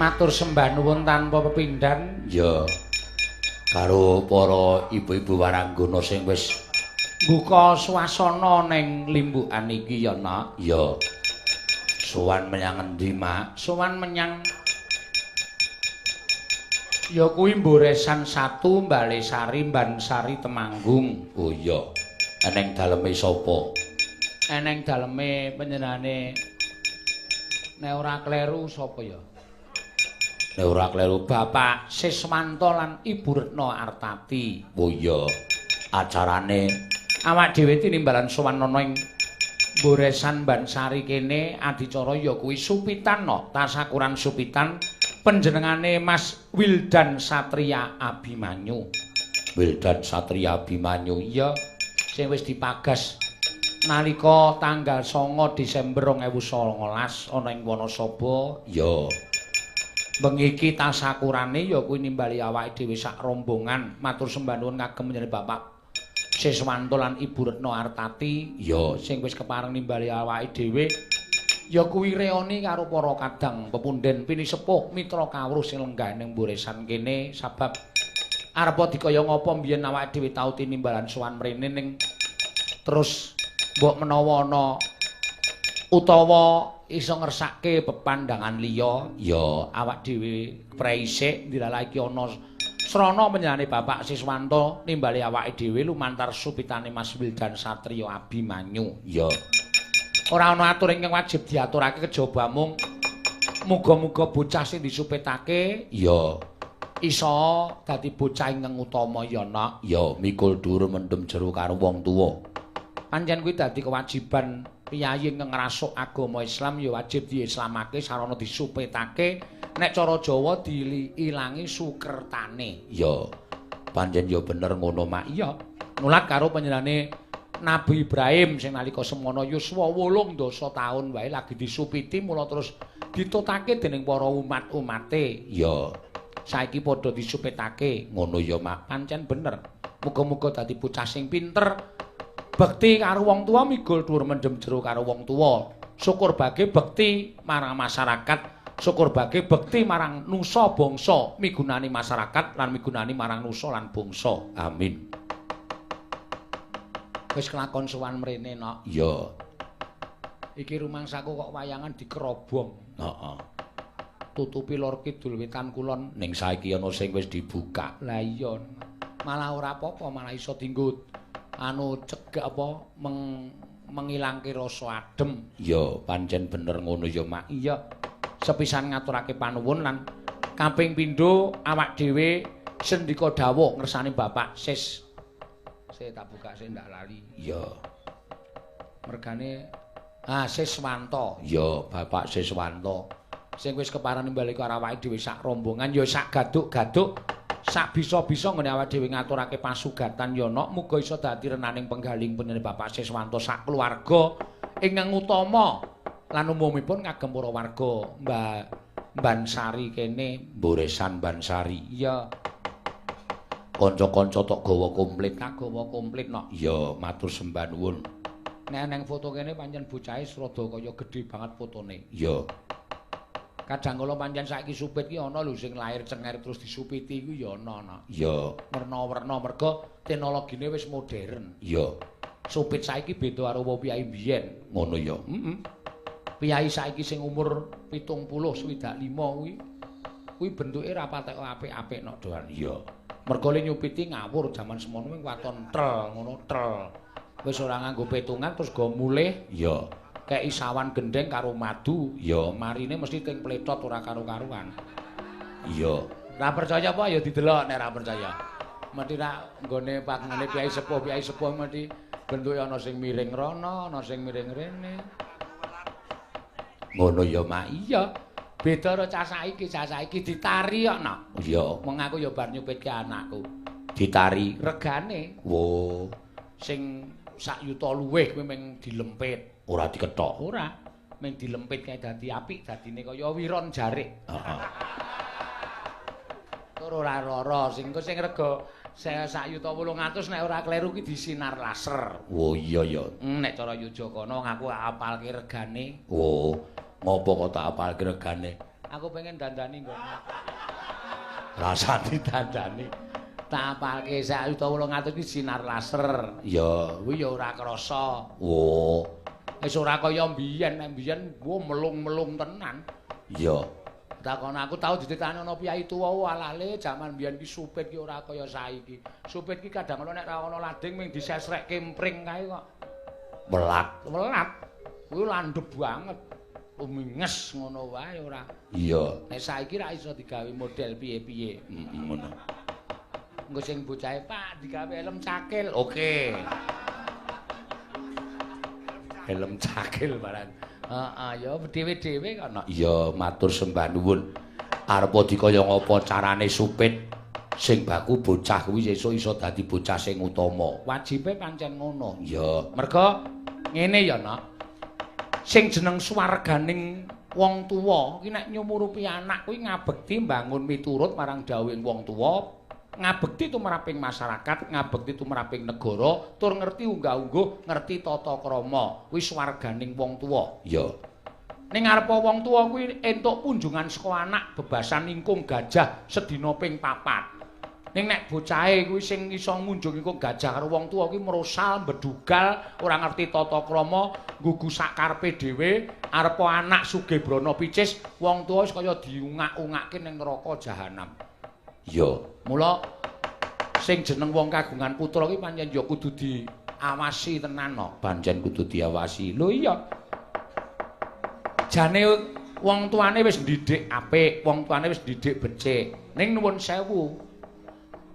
Matur sembah nuwun tanpa pepindhan. Ya. Karo para ibu-ibu waranggana sing wis mbuka swasana ning limbukan iki ya, Nak. Ya. Sowan menyang endi, Mak? Sowan menyang ya kuwi Mboresan 1 Balesari Bansari Temanggung. Oh iya. Eneng daleme sapa? Eneng daleme panjenengane nek ora kleru sapa ya? Nek ora kleru Bapak Siswanto lan Ibu Retno Artati. Oh iya. Acarane awak dhewe tinimbalan sowan ana ing Mboresan Bansari kene adicara ya kuwi supitan no, tasakuran supitan panjenengane Mas Wildan Satria Abimanyu. Wildan Satria Abimanyu. Iya, sing wis dipagas nalika tanggal 9 Desember 2019 ana ing Wanasaba. Ya. Bengi iki tasakurane ya kuwi nimbali awake dhewe sak rombongan matur sembah nuwun kagem panjenengan Bapak Siswanto lan Ibu Retno Artati. Ya, sing wis kepareng nimbali awake dhewe ya kuwi reoni karo para kadang pepunden pinisepuh mitra kawruh sing lenggah ning Mboresan kene sabab arepa dikaya ngapa mbiyen awake dhewe tau tinimbalan sowan mrene ning terus mbok menawa ana utawa iso ngersake pepandangan liya ya awak dhewe preisik ndilalah iki ana srana panjenengane Bapak Siswanto nimbali awake dhewe lumantar supitane Mas Wildan Satria Abimanyu. Ya. Ora ana atur ingkang wajib diaturake kejaba mung muga-muga bocah sing disupitake ya iso dadi bocah ingkang utama ya, Nak. Ya, mikul dhuwur mendem jero karo wong tuwa. Pancen kuwi dadi kewajiban piyayi ingkang ngrasuk agama Islam ya wajib diislamake sarana disupitake nek cara Jawa diilangi sukertane. Ya. Pancen ya bener ngono, Mak. Iya. Nulat karo panjenengane Nabi Ibrahim sing nalika semono yuswa 80 taun wae lagi disupiti mula terus ditutake dening para umat-umate. Ya. Saiki padha disupitake. Ngono ya, Mak. Pancen bener. Muga-muga dadi bocah sing pinter, bekti karo wong tuwa, migul dhuwur mendem jero karo wong tuwa. Syukur bage bekti marang masyarakat, syukur bage bekti marang nusa bangsa, migunani masyarakat lan migunani marang nusa lan bangsa. Amin. Wis kelakon sowan mrene, Nok. Ya. Iki rumangsaku kok wayangan dikerobong. Heeh. Tutupi lor kidul wetan kulon. Ning saiki ana sing wis dibuka. Lah iya. Malah ora apa-apa, malah iso dienggo anu cegah apa mengilangke rasa adem. Ya, pancen bener ngono ya, Mak. Iya. Sepisan ngaturake panuwun lan kaping pindho awak dhewe sendika dawuh ngersane Bapak Sis. Saya tak buka sik ndak lali. Ya. Mergane Siswanto. Ya, Bapak Siswanto. Sing wis kepareng nimbali karo awake dhewe sak rombongan ya sak gaduk-gaduk, sak bisa-bisa nggone awake dhewe ngaturake pasugatan ya, Nok. Muga iso dadi renaning penggaling panjenengan Bapak Siswanto sak keluarga ingkang utama lan umumipun kagem para warga Bansari kene, Mboresan Bansari. Iya. Kanca-kanca tok gawa komplit. Tak gawa komplit, Nok. Ya, matur sembah nuwun. Nek nang foto kene pancen bocahe rada kaya gedhe banget fotone. Ya. Kadang kala pancen saiki supit ki ana lho sing lahir cenger terus disupiti iku ya ana, Nak. Ya. Werna-werna merga teknologine wis modern. Ya. Supit saiki beda karo piyayi mbiyen. Ngono ya. Heeh. Piyayi saiki sing umur 70 65 kuwi kuwi bentuke ra patek apik-apik, Nok Doan. Ya. Merga le nyupiti ngawur jaman semono kuwi waton trel ngono trel. Wis ora nganggo petungan terus go mulih. Ya. Kei sawan gendeng karo madu. Ya. Marine mesti ting pletot ora karo-karuan. Iya. Ra percaya apa ya didelok nek ra percaya. Mesti ra nggone pangene piyai sepuh mesti bentuke ana sing miring rono, ana sing miring rene. Ngono ya, Mak. Iya. Beda karo cah saiki ditari kok, Nok. Iya. Wong aku ya bar nyupitke anakku. Ditari regane. Wo, sing sak yuta luwih kuwi mung dilempit. Ora dikethok. Ora. Mung dilempit kae dadi apik, dadine kaya wiron jarik. Heeh. Tur ora lara, sing engko sing rega 1.800.000 nek ora kleru ki disinar laser. Wo iya ya. Nek cara Yogyakarta ngaku apalke regane. Wo, ngopo kok tak apalke regane? Aku pengen dandani nggone. Rasa didandani. Tak apalke 1.800.000 iki sinar laser. Iya, kuwi ya ora krasa. Oh. Wis ora kaya mbiyen, nek mbiyen wo melung-melung tenan. Iya. Takon aku tau ditetani ana piyai tuwa alale jaman mbiyen ki supit ki ora kaya saiki. Supit ki kadang ana nek ra ana lading ming disesrekke empring kae kok. Welat. Welat. Kuwi landhep banget. Uminges ngono wae ora. Iya. Nek saiki ra iso digawe model piye-piye. Heeh ngono. Engko sing bocahe Pak digawe helm cakil. Oke. Helm cakil barang. Heeh ya dhewe-dhewe kok. Iya, matur sembah nuwun. Arepa dikaya ngapa carane supit sing baku bocah kuwi sesuk iso dadi bocah sing utama. Wajibe pancen ngono. Iya. Merga ngene ya, Nak. Sing jeneng swarganing wong tuwa ki nek nyumurupi anak kuwi ngabekti mbangun miturut marang dawuhing wong tuwa, ngabekti tumraping masyarakat, ngabekti tumraping negara, tur ngerti unggah-ungguh, ngerti tata krama. Kuwi swarganing wong tuwa. Iya. Ning ngarepa wong tuwa kuwi entuk punjungan saka anak bebasan ingkung gajah sedina ping 4. Ning nek bocahe kuwi sing iso ngunjung ingkung gajah karo wong tuwa kuwi merosal, mbedugal, ora ngerti tata krama, nggugu sak karepe dhewe, arepa anak sugih brana picis, wong tuwa wis kaya diungak-ungake ning neraka jahanam. Iya. Mula sing jeneng wong kagungan putra kuwi pancen ya kudu diawasi tenan no. Pancen kudu diawasi. Lho iya. Jane wong tuane wis ndidik apik, wong tuane wis ndidik becik. Ning nuwun sewu,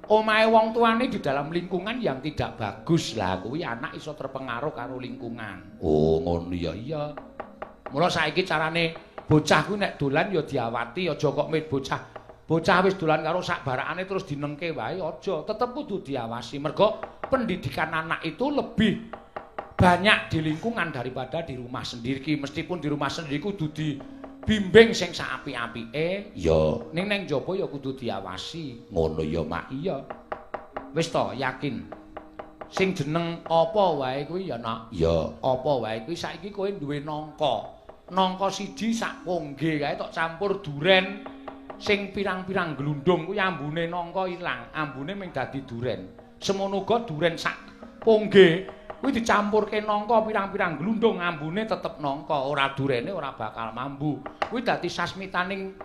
omahe wong tuane di dalam lingkungan yang tidak bagus lah kuwi anak iso terpengaruh karo lingkungan. Oh, ngono ya. Iya. Mula saiki carane bocah kuwi nek dolan ya diawati, aja kok mit bocah. Bocah wis dolan karo sak barakane terus dinengke wae aja, tetep kudu diawasi. Mergo pendidikan anak itu lebih banyak di lingkungan daripada di rumah sendiri. Meskipun di rumah sendiri kudu dibimbing sing sak apik-apike. Iya. Ning nang njaba ya kudu diawasi. Ngono ya, Mak. Iya. Wis to, yakin. Sing jeneng apa wae kuwi ya, Nak? Iya. Apa wae kuwi saiki kowe duwe nangka. Nangka siji sak pongge kae tok campur duren sing pirang-pirang glundung kuwi ambune nangka ilang, ambune mung dadi duren. Semono uga duren sak pongge kuwi dicampurke nangka pirang-pirang glundung ambune tetep nangka, ora durene ora bakal mambu. Kuwi dadi sasmitaning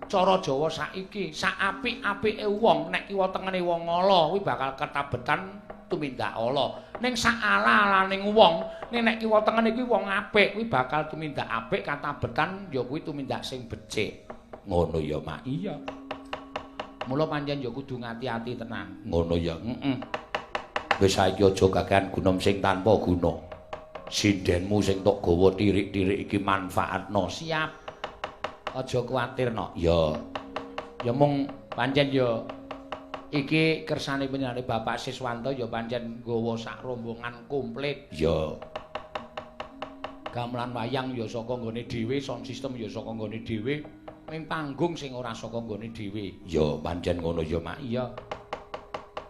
cara Jawa saiki, sak apik-apike wong nek kiwa tengene wong ala kuwi bakal ketabetan tumindak ala. Ning sak ala-alaning wong, ning nek kiwa tengene kuwi wong apik kuwi bakal tumindak apik katabetan ya kuwi tumindak sing becik. Ngono ya, Mak. Iya. Mula pancen ya kudu ngati-ati tenan. Ngono ya. Heeh. Wis saiki aja kakehan gunem sing tanpa guna. Sindenmu sing tok gawa tirik-tirik iki manfaatno. Siap. Aja kuwatir, Nok. Ya. Ya mung pancen ya iki kersane panjenengane Bapak Siswanto ya pancen nggawa sak rombongan komplit. Ya. Gamelan wayang ya saka nggone dhewe, sound system ya saka nggone dhewe, ning panggung sing ora saka nggone dhewe. Ya pancen ngono ya, Mak. Iya.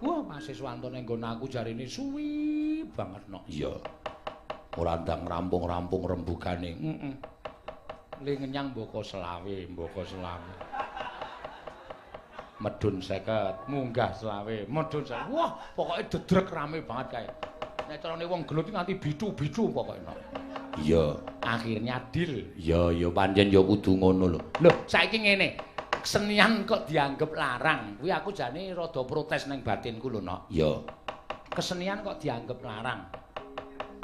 Wah, Mas Siswanto ning nggon aku jarine suwi banget, Nok. Iya. Ora ndang rampung-rampung rembugane. Heeh. Le ngenyang mboko selawe, mboko selawe. Medun 50, munggah selawe, medun 50. Wah, pokoke dedrek rame banget kae. Nek carane wong gelut iki nganti bitu-bitu pokoke, Nok. Iya, akhirnya deal. Iya, ya pancen ya kudu ngono lho. Lho, saiki ngene. Kesenian kok dianggep larang. Kuwi aku jane rada protes ning batinku lho, Nok. Iya. Kesenian kok dianggep larang.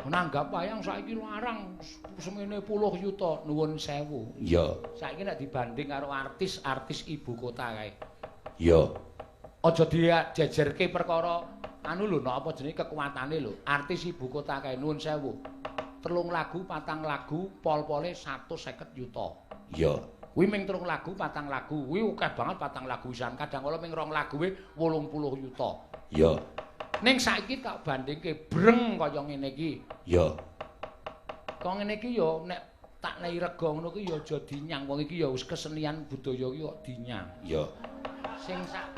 Nanggap wayang saiki larang semene puluh yuta, nuwun sewu. Iya. Saiki nek dibanding karo artis-artis ibu kota kae. Iya. Aja dijejerke perkara anu lho, Nok, apa jenenge kekuatane lho. Artis ibu kota kae nuwun sewu. 3 lagu, 4 lagu, pol-pole 150 yuta. Iya. Kuwi ming 3 lagu, 4 lagu. Kuwi akeh banget 4 lagu wisan. Kadang kala ming 2 lagu kuwi 80 yuta. Iya. Ning saiki tak bandingke breng kaya ngene iki. Iya. Kaya ngene iki ya nek tak nei rega ngono ki ya aja dinyang. Wong iki ya wis kesenian budaya iki kok dinyang. Iya. Sing sak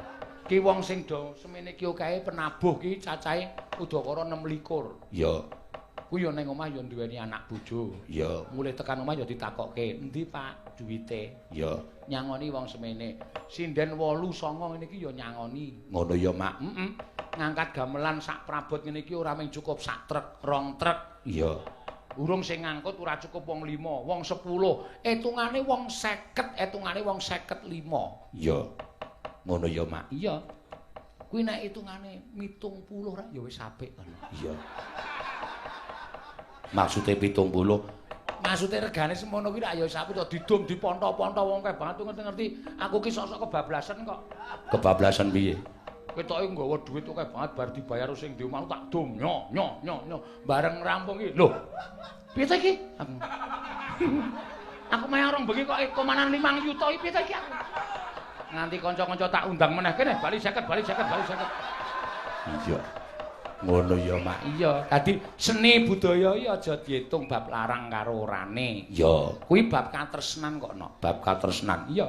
ki wong sing do semene iki okahe penabuh ki cacahe udakara 26. Iya. Kuwi ya ning omah ya duweni anak bojo. Iya. Mulih tekan omah ya ditakokke, "Endi, Pak, duwite?" Iya. Nyangoni wong semene. Sinden 8 9 ngene iki ya nyangoni. Ngono ya, Mak. Heeh. Ngangkat gamelan sak prabot ngene iki ora mung cukup sak truk, rong truk. Iya. Urung sing ngangkut ora cukup wong 5, wong 10. Etungane wong 50, etungane wong 55. Iya. Ngono ya, Mak. Iya. Kuwi nek hitungane 70 ra ya wis apik kono. Iya. Maksude 70. Maksude regane semono kuwi rak ya wis apik to, didum diponto-ponto wong akeh banget ngerti-ngerti. Aku ki sok-sok kebablasan kok. Kebablasan piye? Ketoke nggawa dhuwit akeh banget bar dibayar sing di omah tak dum nyo nyo nyo nyo. Bareng rampung iki. Lho. Piye ta iki? Aku mayang rong bengi kok komanan 5 yuta iki piye ta iki aku? Nganti kanca-kanca tak undang meneh kene bali 50 bali 50 bali 50. Iya. Ngono ya, Mak. Iya. Dadi seni budaya iki aja diitung bab larang karo orane. Iya. Kuwi bab katresnan kok, Nok. Bab katresnan. Iya.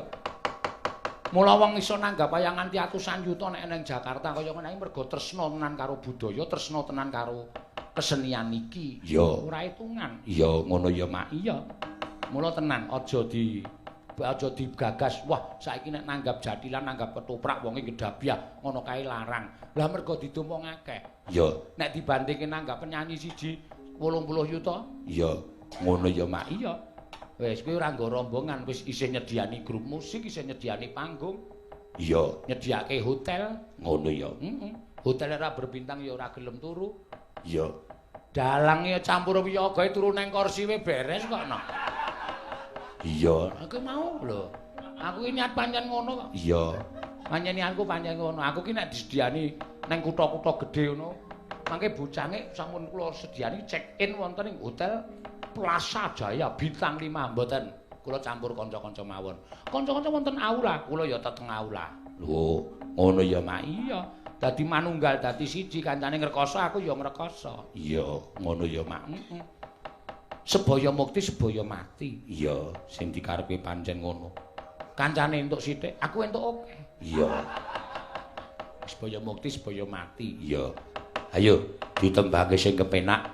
Mula wong iso nanggap wayang nganti atusan yuta nek nang Jakarta kaya ngene iki mergo tresna tenan karo budaya, tresna tenan karo kesenian iki. Iya. Ora hitungan. Iya, ngono ya, Mak. Iya. Mula tenan aja digagas, wah saiki nek nanggap jathilan, nanggap ketoprak wonge gedabyah, ngono kae larang. Lah mergo didum wong akeh. Iya. Nek dibandingke nanggap penyanyi siji 80 yuta. Iya, ngono ya, Mak. Iya. Wis kuwi ora nggo rombongan, wis isih nyediani grup musik, isih nyediani panggung. Iya, nyediake hotel. Ngono ya. Heeh. Hotel ora berbintang ya ora gelem turu. Iya. Dalange campur wiyagae turu nang kursi we beres kok, Nok. Iya. Aku mau lho. Aku iki niat pancen ngono kok. Iya. Pancen niatku pancen ngono. Aku ki nek disediani nang kutha-kutha gedhe ngono, mangke bocange sampun kula sediani check-in wonten ing hotel Plaza Jaya bintang 5 mboten. Kula campur kanca-kanca mawon. Kanca-kanca wonten aula, kula ya teteng aula. Lho, ngono ya, Mak. Iya. Dadi manunggal dadi siji, kancane ngrekoso aku ya ngrekoso. Iya, ngono ya, Mak. Heeh. Sebaya mukti sebaya mati. Iya, sing dikarepe pancen ngono. Kancane entuk sithik, aku entuk akeh. Iya. Sebaya mukti sebaya mati. Iya. Ayo ditembangke sing kepenak.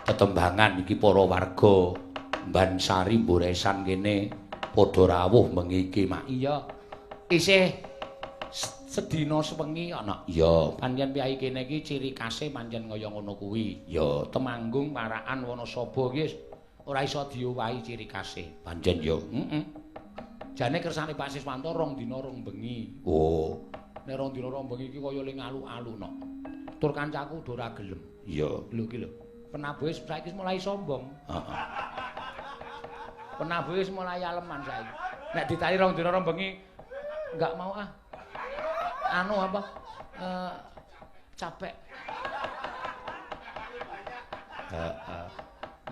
Tetembangan iki para warga Bansari Mboresan kene padha rawuh bengi iki, Mak. Iya. Isih sedina sewengi ana. Iya, pancen piyai kene iki ciri khase pancen kaya ngono kuwi. Iya, Temanggung, Parakan, Wonosobo iki ora iso diowahi ciri khase. Pancen ya. Heeh. Jane kersane Pak Siswanto rong dina rong bengi. Oh, nek rong dina rong bengi iki kaya le ngalu-alu nok. Tur kancaku udah ora gelem. Iya. Lho iki lho. Penabuhe saiki mulai sombong. Heeh. Penabuhe wis mulai aleman saiki. Nek ditari rong dina rong bengi enggak mau ah. Anu apa? Capek. Heeh.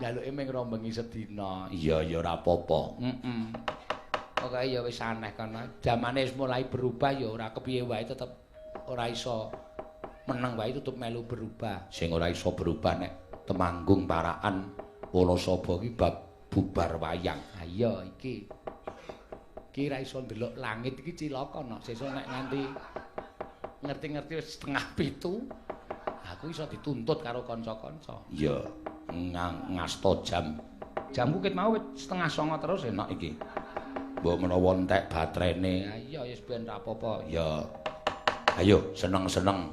Njaluke ming rong bengi sedina. Iya ya ora apa-apa. Heeh. Pokoke ya wis aneh kono. Jamane wis mulai berubah ya ora kepiye wae tetep ora iso meneng wae tetep melu berubah. Sing ora iso berubah nek Temanggung, Parakan, Wonosobo iki bab bubar wayang. Ha iya iki. Iki ra iso ndelok langit iki cilaka nok. Sesuk nek nganti ngerti-ngerti wis 6:30 aku iso dituntut karo kanca-kanca. Iya, ngasto jam. Jamku ket mau wis 8:30 terus enak iki. Mbok menawa entek baterene. Ha iya wis ben ra apa-apa. Ya. Ayo seneng-seneng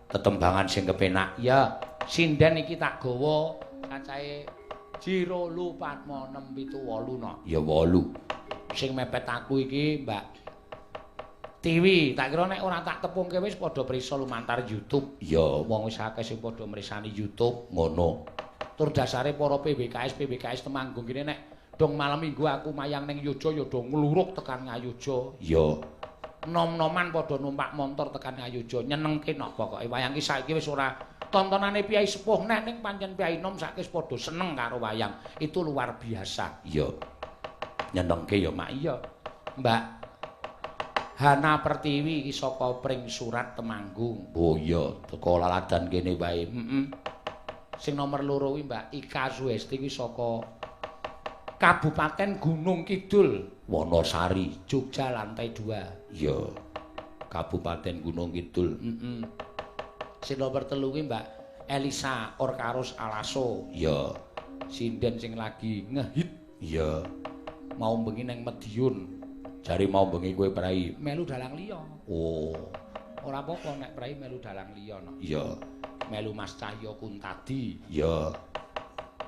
tetembangan sing kepenak. Ya, sinden iki tak gawa cacahe 2 4 6 7 8 nok. Ya 8. Sing mepet aku iki Mbak Tiwi, tak kira nek ora tak tepungke wis padha prisa lumantar YouTube. Ya, wong wis akeh sing padha mresani YouTube ngono. Tur dasare para PWKS Temanggung kene nek dong malam Minggu aku mayang ning Yojo ya do ngluruk tekan Ngayogya. Ya. Nom-noman padha numpak montor tekan Ngayogya, nyenengke nok pokoke wayang iki saiki wis ora tontonane piyai sepuh neh ning pancen piyai nom saiki wis padha seneng karo wayang. Itu luar biasa. Iya. Nyenengke ya, Mak. Iya. Mbak Hana Pertiwi iki saka Pring Surat Temanggung. Oh iya, teko laladan kene wae. Heeh. Sing nomor 2 kuwi Mbak Ika Suhesti kuwi saka Kabupaten Gunung Kidul, Wonosari, Jogja lantai 2. Iya. Kabupaten Gunung Kidul. Heeh. Sing nomor 3 kuwi Mbak Elisa Orkarus Alaso. Iya. Sinden sing lagi ngehit. Iya. Mau bengi nang Madiun. Jare mau bengi kowe prei melu dalang liya. Oh. Ora apa-apa nek prei melu dalang liya no. Iya. Melu Mas Cahyo Kuntadi. Iya.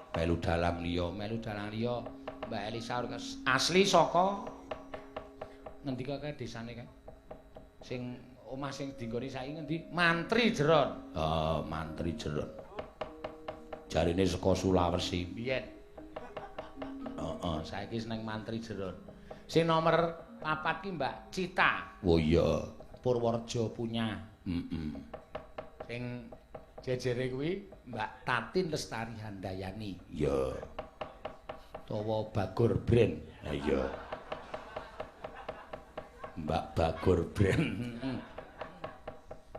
Melu dalang liya, melu dalang liya Mbak Elisa Orkarus asli saka ngendi kae desane kae? Sing omah sing dinggoni saiki ngendi? Mantri Jeron. Oh, Mantri Jeron. Jarine saka Sulawesi. Biyen. Heeh, saiki seneng Mantri Jeron. Sing nomor 4 ki Mbak Cita. Oh iya, Purworejo punya. Heeh. Sing jejere kuwi Mbak Tatin Lestari Handayani. Iya. Tawa Bagor Brand. Ha iya. Mbak Bagor Brand.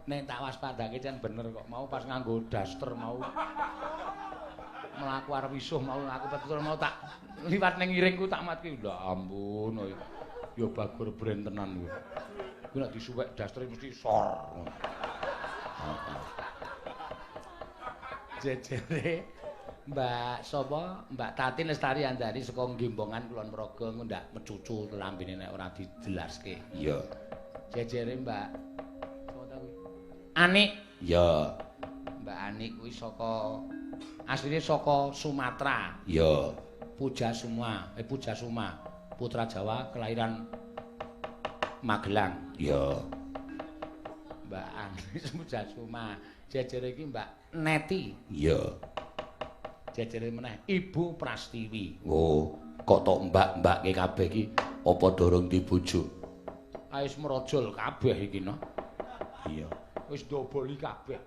Nek tak waspadake jan bener kok, mau pas nganggo daster mau mlaku arep wisuh mau aku betul mau tak liwat ning ngiringku tak matki. Lha ampun ya Bagor Brand tenan kuwi. Kuwi nek disuwek dastere mesti sor. Heeh. Jejere Mbak sapa? Mbak Tatin Lestari Handayani saka Gembongan Kulon Progo ngundak mecucu lambene nek ora dijelaske. Iya. Jejere Mbak sapa ta kuwi? Anik. Iya. Mbak Anik kuwi saka asline saka Sumatera. Iya. Puja Suma, Puja Suma, putra Jawa kelahiran Magelang. Iya. Mbak Anik Puja Suma. Jejere iki Mbak Neti. Iya. Jejere meneh Ibu Prastiwi. Oh, kok tok mbak-mbake kabeh iki apa durung dibojo? Ah wis merojol kabeh iki no. Iya. Wis ndoboli kabeh.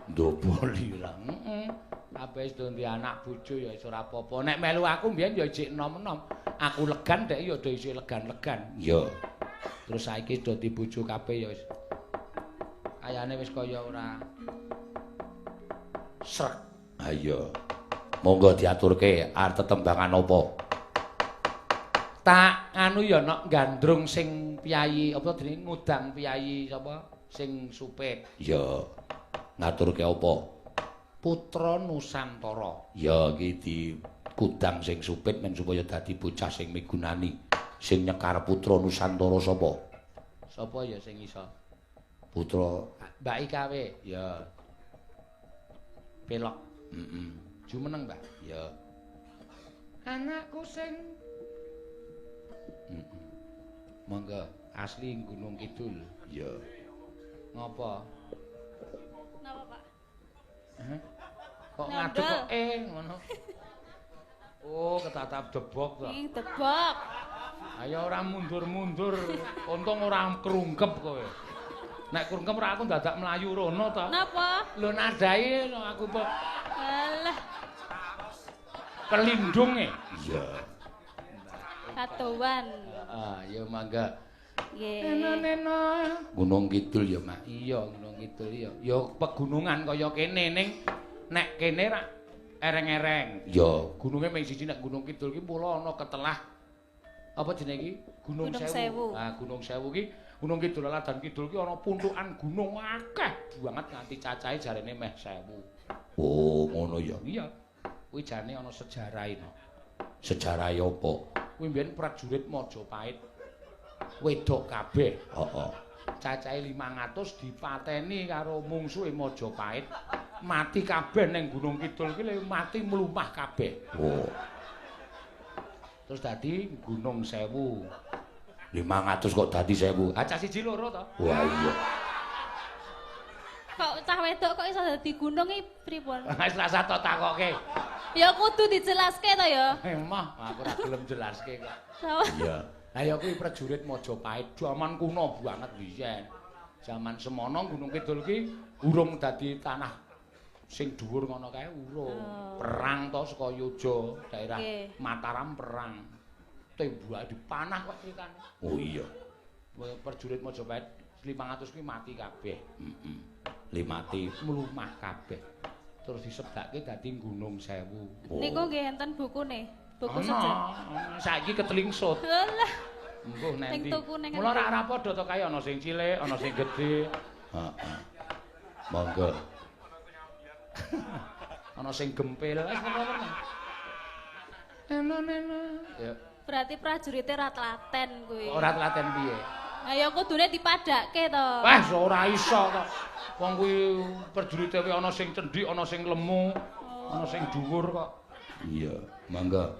Ndoboli lah. Heeh. Kabeh wis do duwe anak bojo ya wis ora apa-apa. Nek melu aku mbiyen ya jek enom-enom. Aku legan dhek ya do isih legan-legan. Iya. Terus saiki do dibojo kabeh ya wis. Kayane wis kaya ora srek. Ha iya. Monggo diaturke arep tetembangan apa? Tak anu ya nok gandrung sing piyayi apa jenenge ngudang piyayi sapa sing supit. Iya. Ngaturke apa? Putra Nusantara. Ya iki dikudang sing supit men supaya dadi bocah sing migunani. Sing nyekar Putra Nusantara sapa? Sapa ya sing iso? Putra Mbak Ikawe. Ya. Pelok. Heeh. Jumeneng, Mbah. Ya. Anakku sing Monggo asli Gunung Kidul. Ya. Ngopo? Napa, Pak? Hah? Kok ngadeg kok ngono. Oh, ketatap debok to. Ing debok. Ayo ora mundur-mundur. Untung ora krungkep kowe. Nek krungkep ora aku dadak mlayu rono to. Napa? Lho nadai aku kok. Alah. Kelindunge. Iya. Katuan. Heeh, ya mangga. Nggih. Neno-neno. Gunung Kidul ya, Mak. Iya, Gunung Kidul iya. Ya pegunungan kaya kene ning nek kene rak ereng-ereng. Ya, gununge mung siji nek Gunung Kidul ki mula ana ketelah apa jenenge iki? Gunung Sewu. Ah, Gunung Sewu ki Gunung Kidul Ladan Kidul ki ana puntukan gunung akeh banget nganti cacahe jarene meh 1000. Oh, ngono ya. Iya. Kuwi jane ana sejarahe no. Sejarahe apa? Kuwi mbiyen prajurit Majapahit wedok kabeh. Heeh. Cacahe 500 dipateni karo mungsuhe Majapahit. Mati kabeh ning Gunung Kidul ki mati mlumah kabeh. Oh. Terus dadi Gunung Sewu. 500 kok dadi 1000. Ah cah siji loro to. Wah iya. Kok cah wedok kok iso dadi gunung iki pripun? Wis rasa tok takoke. Ya kudu dijelaske to ya. Emah, aku ora gelem jelaske kok. Iya. Lah ya kuwi prajurit Majapahit jaman kuno banget biyen. Jaman semono Gunung Kidul ki urung dadi tanah sing dhuwur ngono kae urung. Oh. Perang to saka Yojo, daerah okay. Mataram perang. Tembak dipanah kok ceritane. Oh iya. Prajurit Majapahit 500 kuwi mati kabeh. Heeh. Limati mlumah kabeh. Terus disebakke dadi Gunung Sewu. Oh. Niku nggih enten bukune. Buku sejarah. Saiki ketelingsut. Alah. Mbuh nanti. Mula ora padha to kae ana sing cilik, ana sing gedhe. Heeh. Monggo. Ana sing gempil. Wis ngono. Eno-eno. Ya. Berarti prajurite ora telaten kuwi. Ora telaten piye? Ha ya kudune dipadhakke to. Wah, ora iso to. Wong kuwi prajurite kuwi ana sing cendhik, ana sing lemu, ana sing dhuwur kok. Iya, mangga.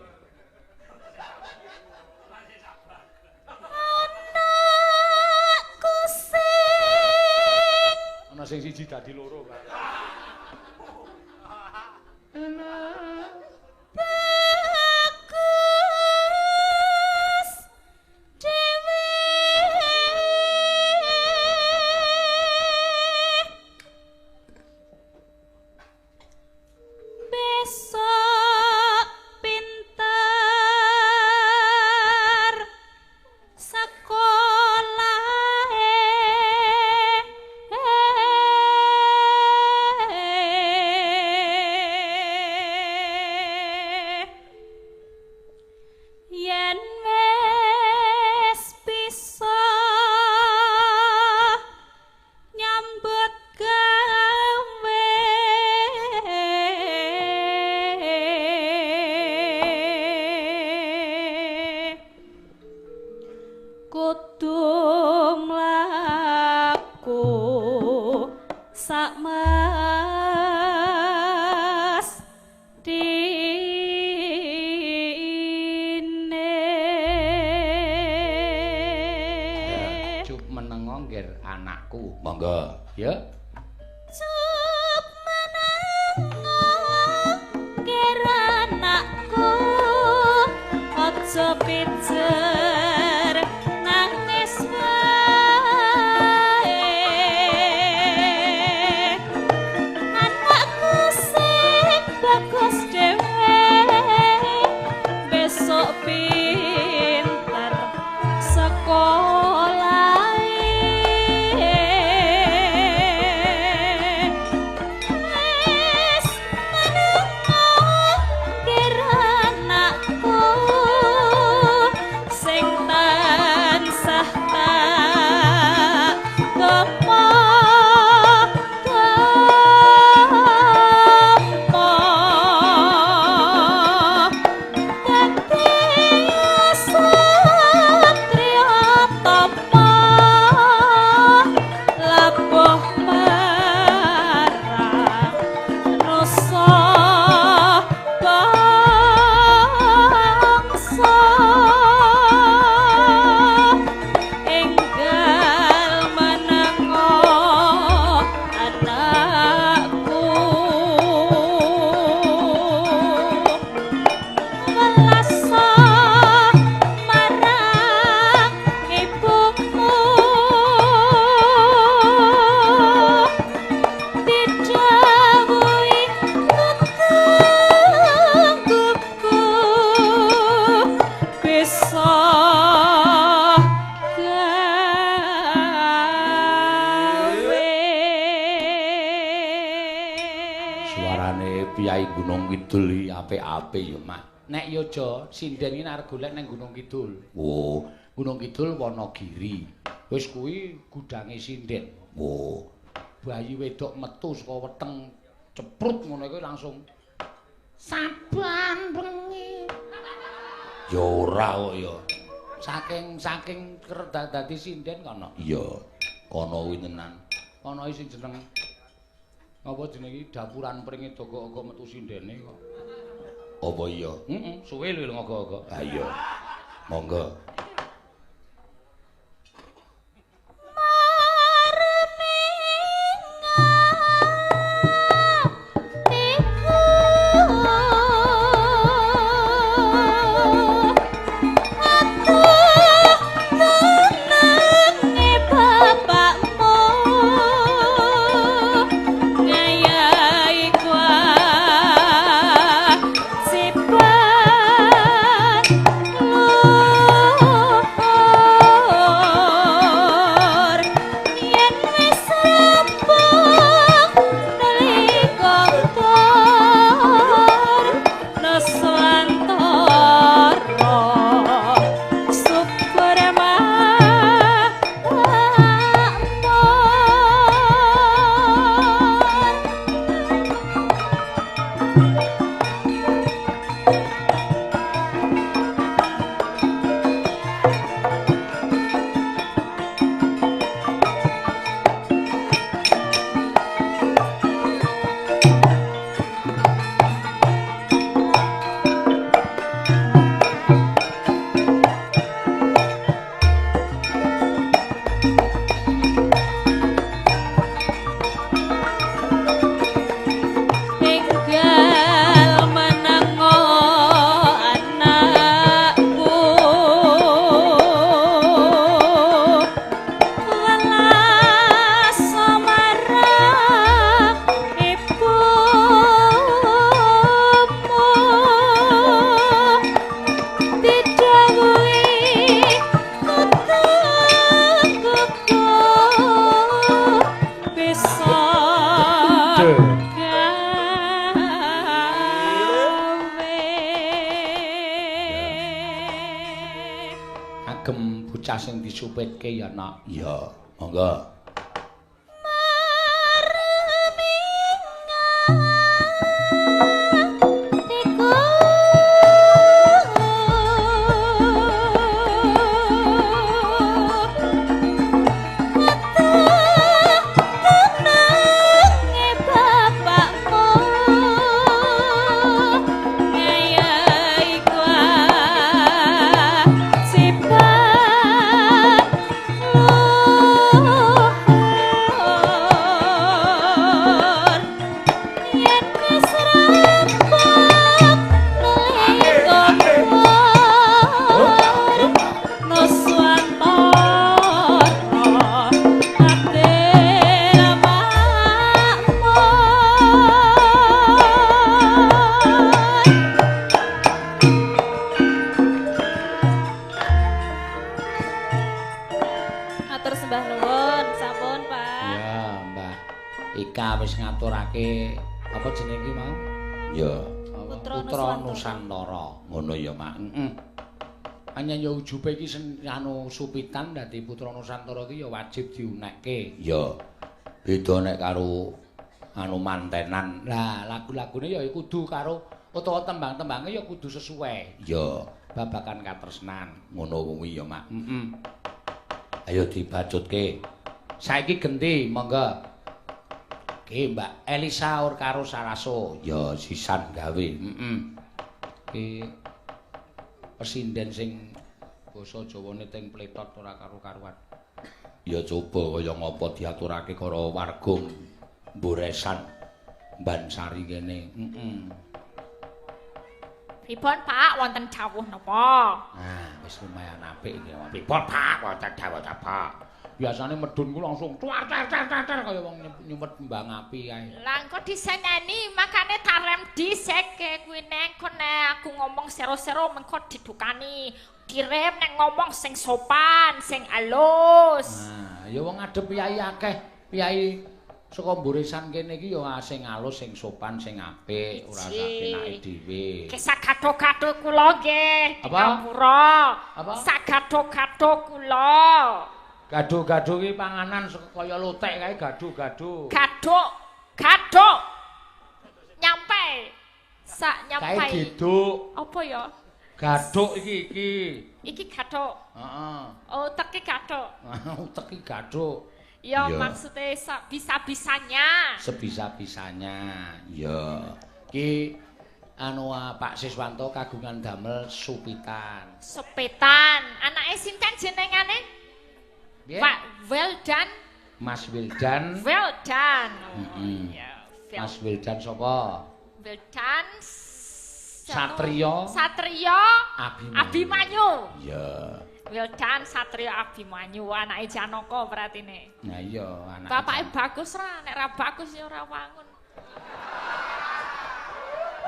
Anakku sing ana sing siji dadi loro, Pak. Anak bagus dhewe besok pinter sekolahe. Yen wis bisa nyambut gawe kudu mlaku sak mestine. Cup menengo ngger anakku. Monggo. Ya. Cup menengo ngger anakku, aja pijer nangis wae. Anakku sing bagus dhewe besok pinter sekolahe. Wis menengo ngger anakku sing tansah tak topo topo dadi satriya topo labuh marang rasa bangsa enggal menengo anakku welasa marang ibumu didhawuhi tetangguku bisa gawe. Suarane piyai Gunung Kidul iki apik-apik ya, Mak. Nek yo aja sinden iki arep golek nang Gunung Kidul. Oh, Gunung Kidul Wonogiri. Wis kuwi gudange sinden. oh. Bayi wedok metu saka weteng ceprut ngono iku langsung saban bengi. Ya ora kok ya. Saking saking dadi sinden kono. Iya. Kono kuwi tenan. Ana sing jeneng apa jenenge iki dapuran pringe daga-aga metu sindene kok. Apa iya? Heeh, suwe lho ngogo-ogo. Ha iya. Monggo. Sipan lu. Kagem bocah sing disupitke ya, Nak. Iya, monggo. Apa jenenge iki mau? Ya, Putra Nusantara. Ngono ya, Mak. Heeh. Hanya ya ujube iki anu supitan dadi Putra Nusantara iki ya wajib diunekke. Ya. Beda nek karo anu mantenan. Lah, lagu-lagune ya kudu karo utawa tembang-tembange ya kudu sesuai. Ya, babakan katresnan. Ngono kuwi ya, Mak. Heeh. Ayo dibacutke. Saiki genti, monggo. Ki Mbak Elisa or karo Saraso. Ya sisan gawe. Heeh. Ki pesinden sing basa Jawane teng pletot ora karo-karuan. Ya coba kaya ngapa diaturake karo warga Mboresan Bansari kene. Heeh. Pripun Pak wonten dawuh napa? Nah, wis lumayan apik iki. Pripun Pak wonten dawuh napa? Biasane medun ku langsung tuar tar tar tar tar kaya wong nyumet kembang api kae. Lah engko diseneni makane tarem diseke kuwi neng kon nek aku ngomong sero-sero mengko didukani. Direm nek ngomong sing sopan, sing alus. Nah, ya wong ngadep piyai akeh, piyai saka Mboresan kene iki ya sing alus, sing sopan, sing apik, ora sakenake dhewe. Ki sagado-gado kula nggih, ngapura. Sagado-gado kula. Gado-gado ki panganan kaya lotek kae gado-gado. Gaduk, gaduk. Nyampe. Sak nyampe. Kae geduk. Apa ya? Gaduk iki iki. Iki gaduk. Heeh. Oh, utek gaduk. Utek iki gaduk. Ya maksude sebisa-bisanya. Sebisa-bisanya. Ya. Ki anu Pak Siswanto kagungan damel supitan. Supitan. Anake sinten jenengane? Yeah. Pak Wildan. Mas Wildan. Wildan. Oh, iya. Mas Wildan sapa? Wildan Satrio. Satrio Abimanyu. Iya. Wildan Satrio Abimanyu anake Janaka berartine. Nah iya anake. Bapake bagus ra, nek ra bagus ya ora wangun.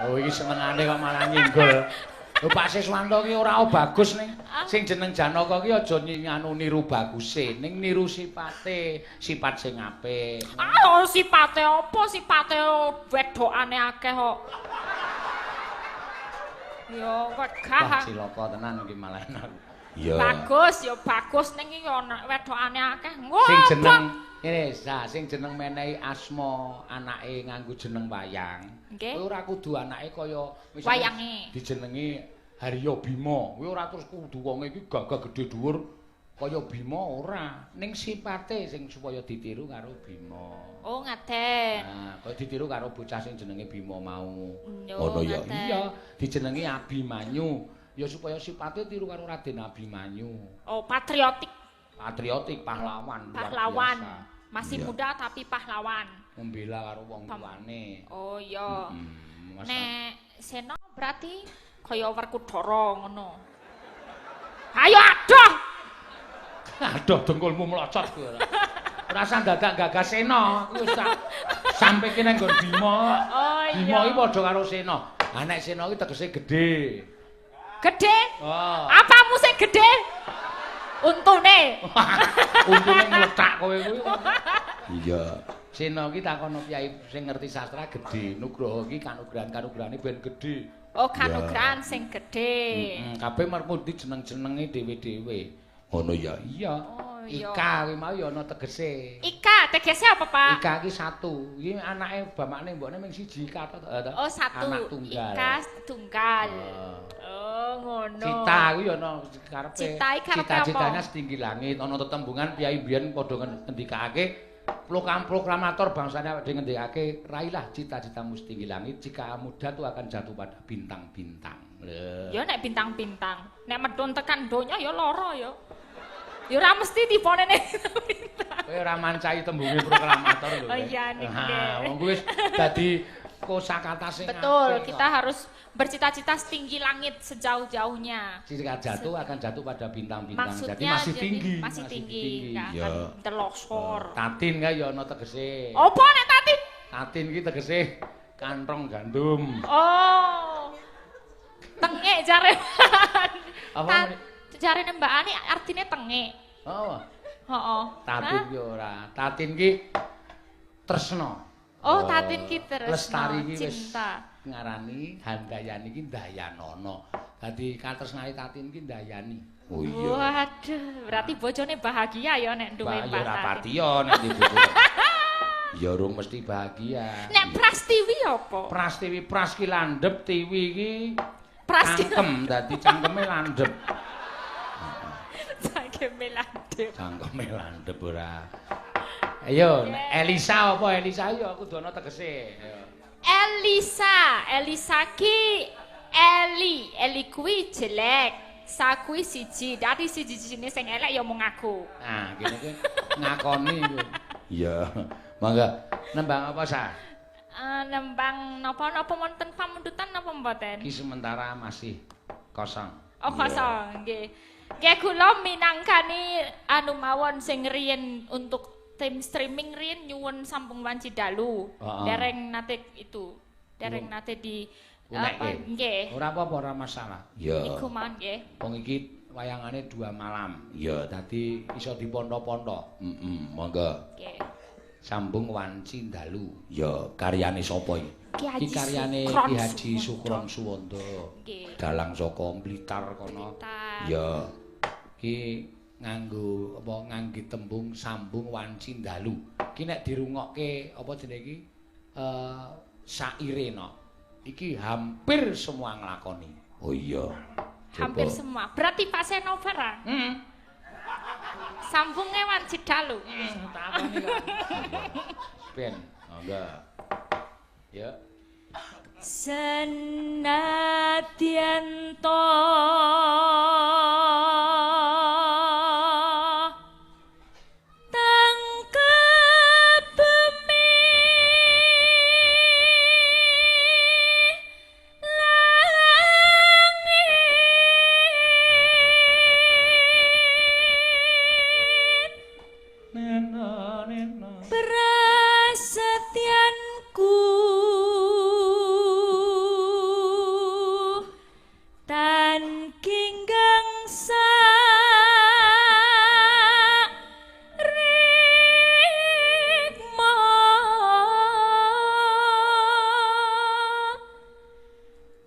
Oh iki senengane kok malah nyinggol. Lho Pak Siswanto ki ora bagus ning. Sing jeneng Janaka ki aja nganu niru baguse, ning niru sipate, sifat sing apik. Ah, sipate apa? Sipate wedokane akeh kok. Ya wegah. Wah, cilaka tenan iki malah enak. Iya. Bagus ya bagus ning iki ana wedokane akeh. Sing jeneng ngene, sing jeneng menehi asma anake nganggo jeneng wayang. Nggih. Kowe ora kudu anake kaya wayange dijenengi Haryo Bima. Kowe ora terus kudu wong iki gagah gedhe dhuwur kaya Bima ora. Ning sipate sing supaya ditiru karo Bima. Oh, ngaten. Nah, kaya ditiru karo bocah sing jenenge Bima mau. Ngono ya. Iya, dijenengi Abimanyu. Ya supaya sipate tiru karo Raden Abimanyu. Oh, patriotik. Patriotik, pahlawan. Pahlawan. Masih muda tapi pahlawan. Membela karo wong tuane. Oh iya. Nek Sena berarti kaya Werkudara ngono. Ayo adoh. Adoh dengkulmu mlocot kuwi ora. Ora usah dadak gagas Sena, kuwi wis tak sampe kene nggon Bima. Oh iya. Bima iki padha karo Sena. Ha nek Sena iki tegese gedhe. Gedhe? Oh. Apamu sing gedhe? Untune. Untune ngletak kowe kuwi. Iya. Sena iki takono piyai sing ngerti sastra gedhe. Nugroho iki kanugrahan-kanugrahane ben gedhe. Oh, kanugrahan sing gedhe. Heeh, kabeh mermudi jeneng-jenenge dhewe-dhewe. Ngono ya. Iya. Oh, iya. Ika kuwi mau ya ana tegese. Ika tegese apa, Pak? Ika ki satu. Iki anake bapakne mbokne mung siji Ika to. Oh, satu. Anak tunggal. Ika tunggal. Oh, ngono. Cita kuwi ana karepe. Cita iki karepe apa? Cita-citanya setinggi langit. Ana tetembungan piyai biyen padha ngendikake proklamator bangsane awake dhewe ngendikake raihlah cita-citamu setinggi langit, jika muda tuh akan jatuh pada bintang-bintang. Lho. Ya nek bintang-bintang, nek medhun tekan donya ya lara ya. Ya ora mesti tipone nek bintang. Kowe ora mancai tembunge proklamator lho. Oh iya niki. Ha, wong kuwi wis dadi kosakata sing Betul, apik kita kok. harus bercita-cita setinggi langit sejauh-jauhnya. Jika jatuh akan jatuh pada bintang-bintang. Maksudnya Jadi masih tinggi, masih tinggi, nggak Iya. akan telosor. Tatin kae ya ana tegese. Apa nek tatin? Tatin ki tegese kantrong gandum. Oh. Tengek jare. Apa? Jare Mbak Ani artine tengek. Oh, Heeh. tatin ki ora. Tatin ki tresna. Oh, tatin ki tresna. Lestari ki wis cinta. Ngarani Handayani ki Dayanana. Dadi katresnane Tatin ki Ndayani. Oh iya. Waduh, berarti bojone bahagia ya nek duwe Mbak ya Mbak ora Tatin. patiya nek di bojo. Ya urung mesti bahagia. Nek Prastiwi apa? Prastiwi pras ki landhep, tiwi ki Prastiwi cangkem, dadi cangkeme landhep. cangkeme landhep. Cangkeme landhep ora. Ayo, Elisa apa Elisa ya kudu ana tegese. Ayo. Elisa, Elisa ki Eli, Eli kuwi jelek. Sa kuwi siji, dadi siji-sijine sing elek ya mung aku. Nah, kene kuwi ngakoni kuwi. Iya. Mangga. Nembang apa, Sa? Nembang napa-napa wonten pamundutan napa mboten? Iki sementara masih kosong. Oh, kosong nggih. Nggih kula minangkani anu mawon sing riyen untuk tim streaming riyen nyuwun sampung wanci dalu. Heeh. Dereng nate itu. Dereng nate di Unekke. nggih. Ora apa-apa, ora masalah. Iya. Niku mawon nggih. Wong iki wayangane 2 malam. Iya. Dadi iso diponto-ponto. Heeh, monggo. Nggih. Sambung wanci dalu. Ya, karyane sapa iki? Ki Haji Iki karyane Sukron Ki Haji Suwondo. Sukron Suwondo. Nggih. Dalang saka Blitar kono. Blitar. Ya. Ki nganggo apa ngangge tembung sambung wanci dalu. Ki nek dirungokke apa jenenge iki? Saire no. Iki hampir semua nglakoni. Oh iya. Hampir Coba. semua. Berarti Pak Senover ah? Heeh. Sambunge wanci dalu. Takoni kok. Ben, monggo. Ya. Senadyan to tangkep bumi langit Nena nena. Prasetyanku tan kinggang sarikma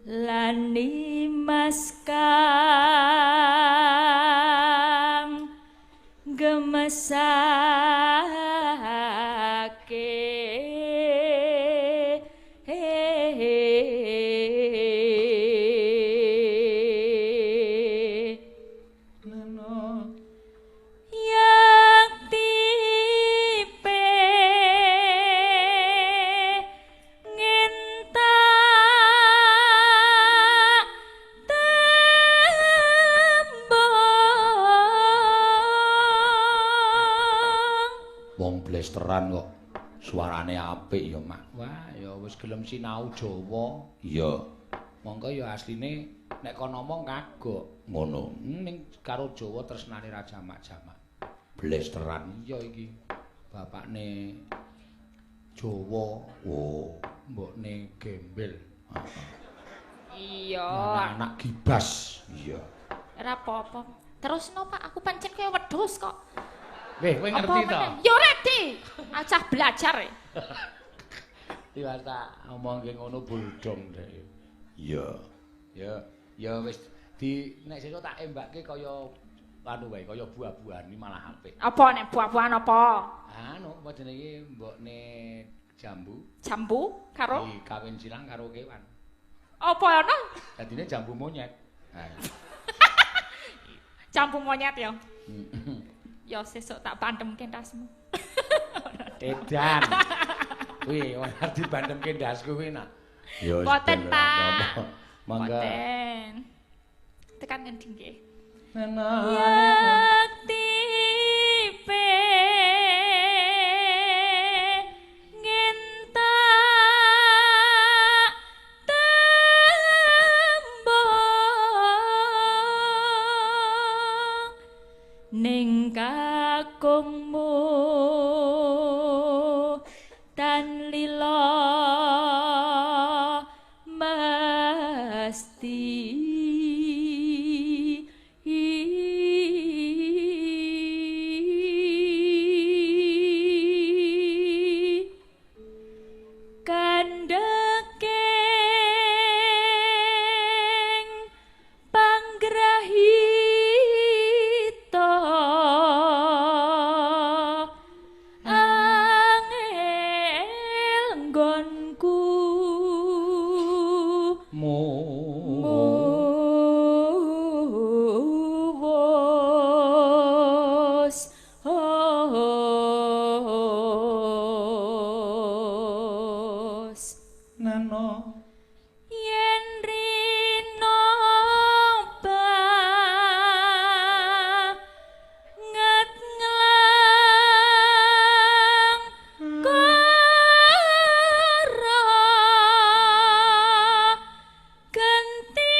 lan nimas kang gemesake Nena. Yakti pe ngentak tembang. Wong blesteran kok suarane apik ya, Mak. Wah, ya wis gelem sinau Jawa. Iya, Monggo ya asline nek kono ngomong kagok. ngono. Ning karo Jawa tresnane ra jamak-jamak. Blesteran. Iya iki. Bapakne Jawa, Oh, mbokne gembel. Iya. Anak gibas. iya. Ora apa-apa. Terus no Pak, aku pancen kaya wedhus kok. Weh, kowe ngerti Apa to? meneh? Ya ngerti. Acah belajar. e. Tiwas tak omongke ngono buldong dek. Iya. Ya, ya wis di nek sesuk tak embakke kaya anu wae kaya buah-buahan iki malah apik. Apa nek buah-buahan apa? Anu apa jenenge iki mbokne jambu. Jambu karo kawin silang karo kewan. Apa ana? Dadine jambu monyet. Jambu monyet ya. Ya sesuk tak pandemke ndasmu. Edan. Kuwi ora dibandemke ndasku kuwi nak. Ya boten, Pak. Mangga. Boten. Tekan ngendi nggih? Yakti pengen tak tembung ning kakungmu tan lila mesti. Kandhakeng panggrahita angel nggonku muwus hos nano yen rino banget nglang kara genti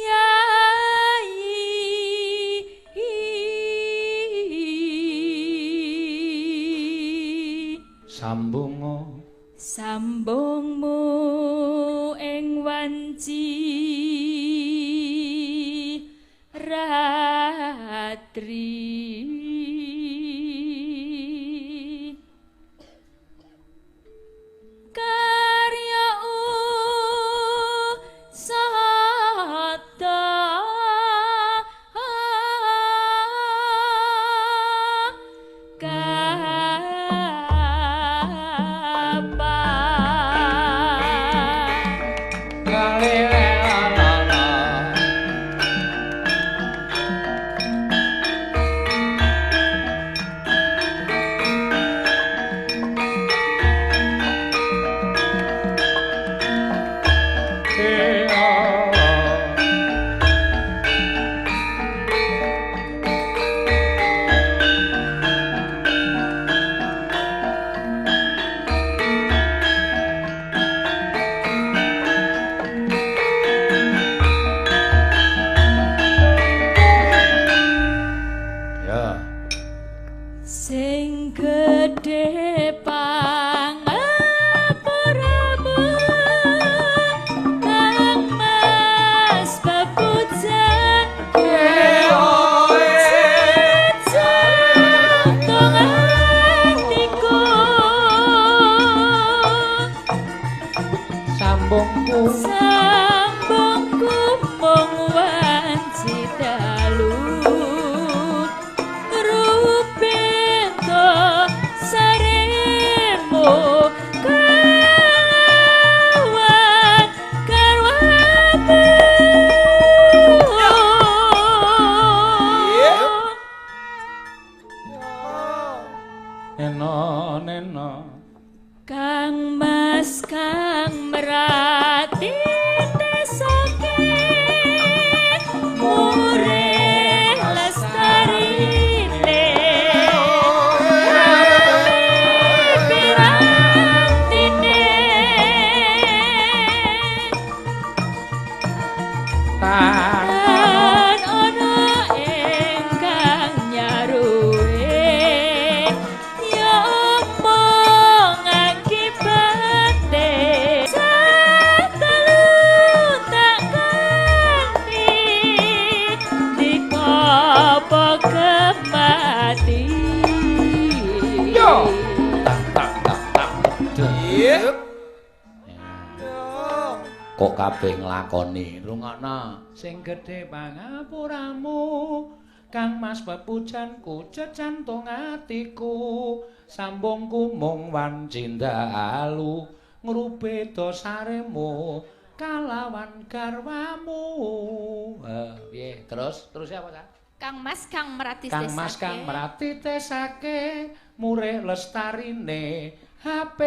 yai sambunga sambungmu ing wanci ratri karya usada Ya. Sing gedhe pangapuramu Kang Mas bepujan jantung atiku sambungku sambungku mung wanci dalu rupento saremu kawan karwaku. Neno neno Kang Mas kang merati tesake murih lestarine pirantine tan ana ingkang nyaruhe ya omong akibate satelu. Kok kabeh nglakoni. Rungokno sing gedhe pangapuramu Kang Mas pepujanku jejantung atiku sambungku mung wanci dalu ngrupe dosaremu kalawan garwamu. Piye terus terus apa ta? Kang Mas kang merati Kang Mas kang merati tesake murih lestarine HP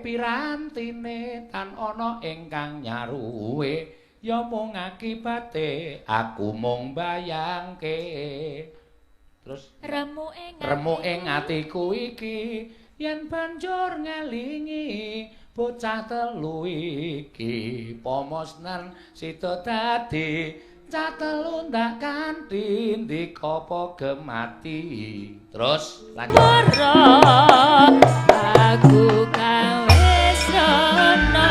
pirantine tan ana ingkang nyaruwe ya mung akibate aku mung bayangke. Terus remuk ing atiku iki yen banjur ngelingi bocah telu iki pomosnen sida dadi cah telu ndak kanthi ndika apa gemati. Terus lanjut. Aku kang wis rono.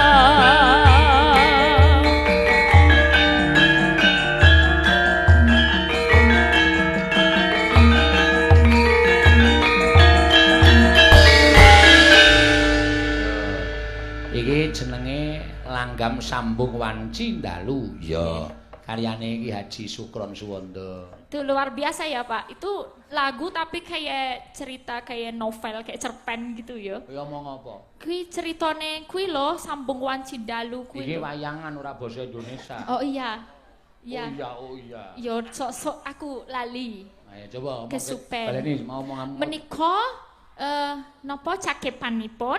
Iki jenenge langgam sambung wanci dalu. Ya, karyane iki Haji Sukron Suwondo. Itu luar biasa ya, Pak. Itu lagu tapi kayak cerita, kayak novel, kayak cerpen gitu ya. Ya omong apa? Kuwi ceritane kuwi lho sambung wanci dalu kuwi. Iki wayangan ora basa Indonesia. Oh iya. Iya. Oh iya, oh iya. Yo sok-sok aku lali. Ayo coba omong. Kesupen. Baleni mau omong. Menika napa cakepanipun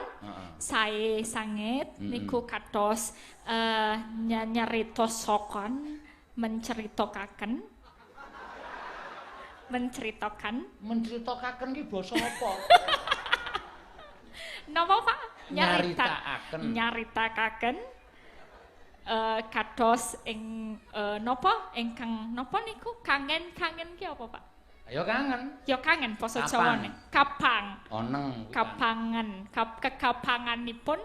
sae sanget niku kados nyarita sokon menceritakan menceritakan ki basa apa? Napa Pak? Nyaritakaken kados ing napa ingkang napa niku kangen-kangen ki apa Pak? Ya kangen. Ya kangen basa Jawane. Kapang. Oneng. Kapangan, kekapanganipun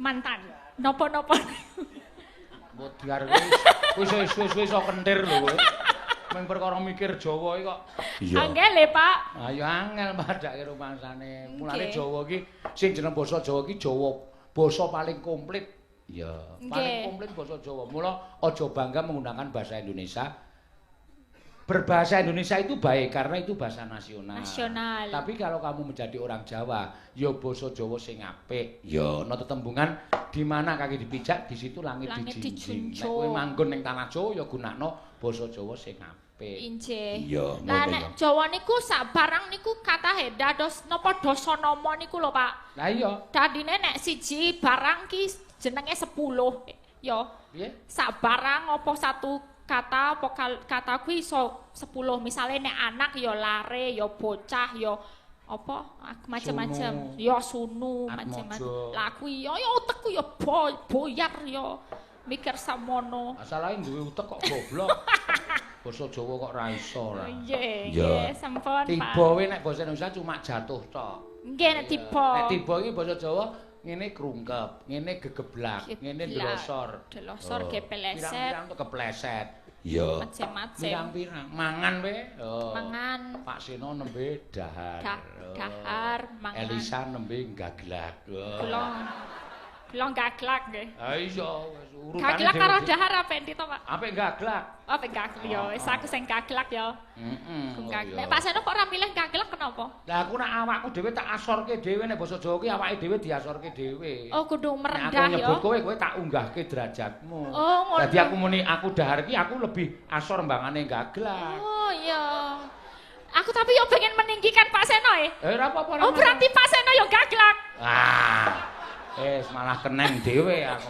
mantan. Napa-napa. Modar wis wis wis iso kentir lho kowe. Mung perkara mikir Jawa iki kok. Iya. Angel e, Pak. Ayo angel padake rumangsane. Mulane Jawa iki sing jeneng basa Jawa iki Jawa basa paling komplit. Iya, paling komplit basa Jawa. Mula aja bangga menggunakan bahasa Indonesia. Berbahasa Indonesia itu baik karena itu bahasa nasional. Nasional. Tapi kalau kamu menjadi orang Jawa, ya basa Jawa sing apik. Ya ana tetembungan di mana kaki dipijak, di situ langit dijinjing. Nek kowe manggon ning tanah Jawa ya gunakno basa Jawa sing apik. Injih. Iya, lah nek Jawa niku sak barang niku katahe dados napa dasanama niku lho, Pak. Lah iya. Dadine nek siji barang ki jenenge 10. Ya. Piye? Sak barang apa satu kata apa kata kuwi iso 10. Misale nek anak ya lare, ya bocah, ya apa macam-macam, ya sunu macam-macam. Lah kuwi ya utekku ya boyar ya mikir samono. Asalahe duwe utek kok goblok. Basa Jawa kok ra iso lah. Nggih, nggih, sampun Pak. Tiba we nek basa Indonesia cuma jatuh tok. Nggih nek tiba. Nek tiba iki basa Jawa ngene krungkep, ngene gegeblak, ngene delosor. Delosor kepleset. Pirang-pirang tok kepleset. Iya. Macem-macem. Pirang-pirang mangan we. Mangan. Pak Seno nembe dahar. Dahar mangan. Elisa nembe gaglak. Kula gaglak nggih. Ha iya wis urutane. Gaglak karo dahar apik endi to, Pak? Apik gaglak. Apik gaglak ya, wis aku sing gaglak ya. Heeh. Nek Pak Seno kok ora milih gaglak kenapa? Lah aku nek awakku dhewe tak asorke dhewe nek basa Jawa ki awake dhewe diasorke dhewe. Oh, kudu merendah ya. Nek aku nyebut kowe, kowe tak unggahke derajatmu. Oh, ngono. Dadi aku muni aku dahar ki aku lebih asor mbangane gaglak. Oh iya. Aku tapi yo pengen meninggikan Pak Seno e. Eh ora apa-apa. Oh, berarti Pak Seno yo gaglak. Ah. Malah keneng dhewe aku.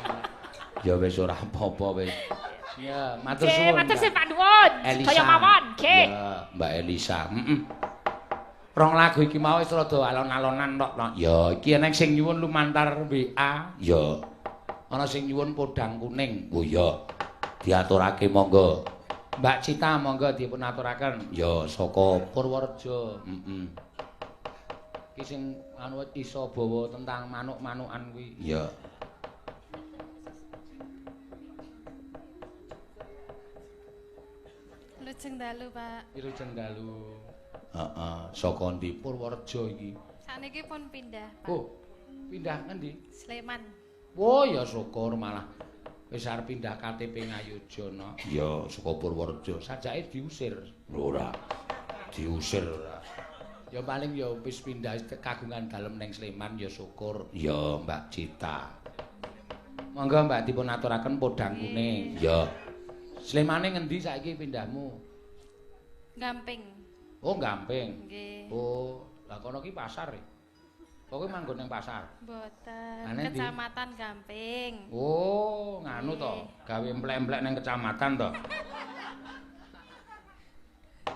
Ya wis ora apa-apa wis. Ya, matur suwun. Matur suwun Pak nuwun. Sedaya mawon, nggih. Ya, Mbak Elisa. Heeh. Rong lagu iki mau wis rada alon-alonan tok. Ya, iki eneng sing nyuwun lumantar WA. Ya. Ana sing nyuwun podang kuning. Oh iya. Diaturake monggo. Mbak Cita monggo dipun aturaken. Ya, saka Purworejo. Heeh. Iki sing anu iso bawa tentang manuk-manukan kuwi. Iya. Wilujeng dalu, Pak. Wilujeng dalu. Heeh, saka ndi? Purworejo iki. Sakniki pun pindah, Pak. Oh, pindah ngendi? Sleman. Oh ya syukur malah wis arep pindah KTP Ngayogya no. Iya, saka Purworejo. Sajake diusir. Ora. Diusir ora. Ya paling ya wis pindah kagungan dalem ning Sleman ya syukur. Ya Mbak Cita. Monggo Mbak dipun aturaken podang kuning. Ya. Slemane ngendi saiki pindahmu? Gamping. Oh, Gamping. Nggih. Oh, lah kono ki pasar e. Pokoke manggon ning pasar. Mboten. Kecamatan Gamping. Oh, nganu to, gawe emplek-emplek ning kecamatan to.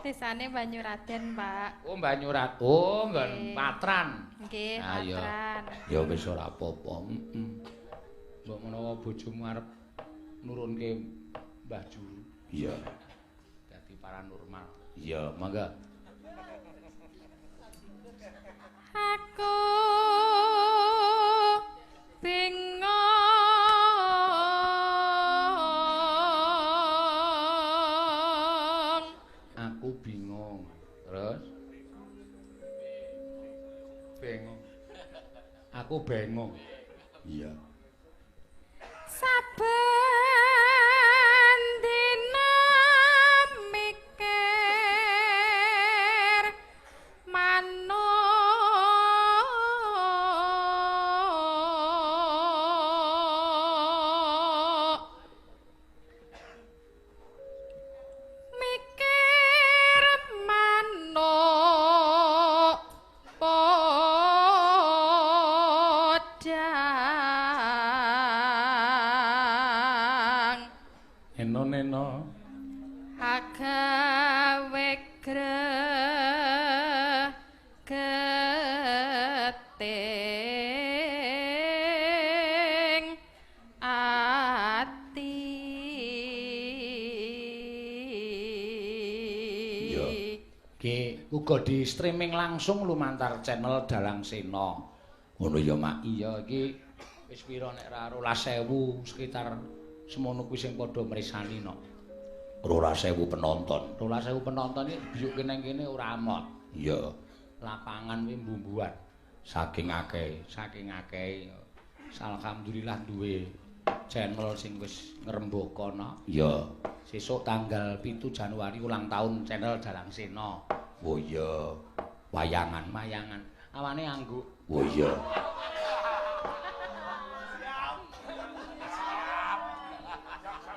Desane Banyuraden, Pak. Oh, Banyurat. Oh, nggon Patran. Nggih, Patran. Ya wis ora apa-apa. Heeh. Mbok menawa bojomu arep nurunke Mbah Juru. Iya. Dadi paranormal. Iya, mangga. Aku bingung Aku bingung. Terus bingung. Aku bingung. Iya. Saben dina mikir manuk mikir manuk podang Eno-neno agawe gregeting ati. Iya. Ki uga di streaming langsung lumantar channel Dalang Sena. Ngono ya, Mak. Iya iki wis pira nek ra 12.000 sekitar semono kuwi sing padha mresani no. 12.000 penonton. 12.000 penonton iki biyuke nang kene ora amot. Iya. Lapangan kuwi mbumbuan Saking akeh. saking akeh. Alhamdulillah duwe channel sing wis ngrembaka no. Iya. Sesuk tanggal 7 Januari ulang tahun channel Dalang Sena. Oh iya. Wayangan. Wayangan. Awane angguk. Oh iya.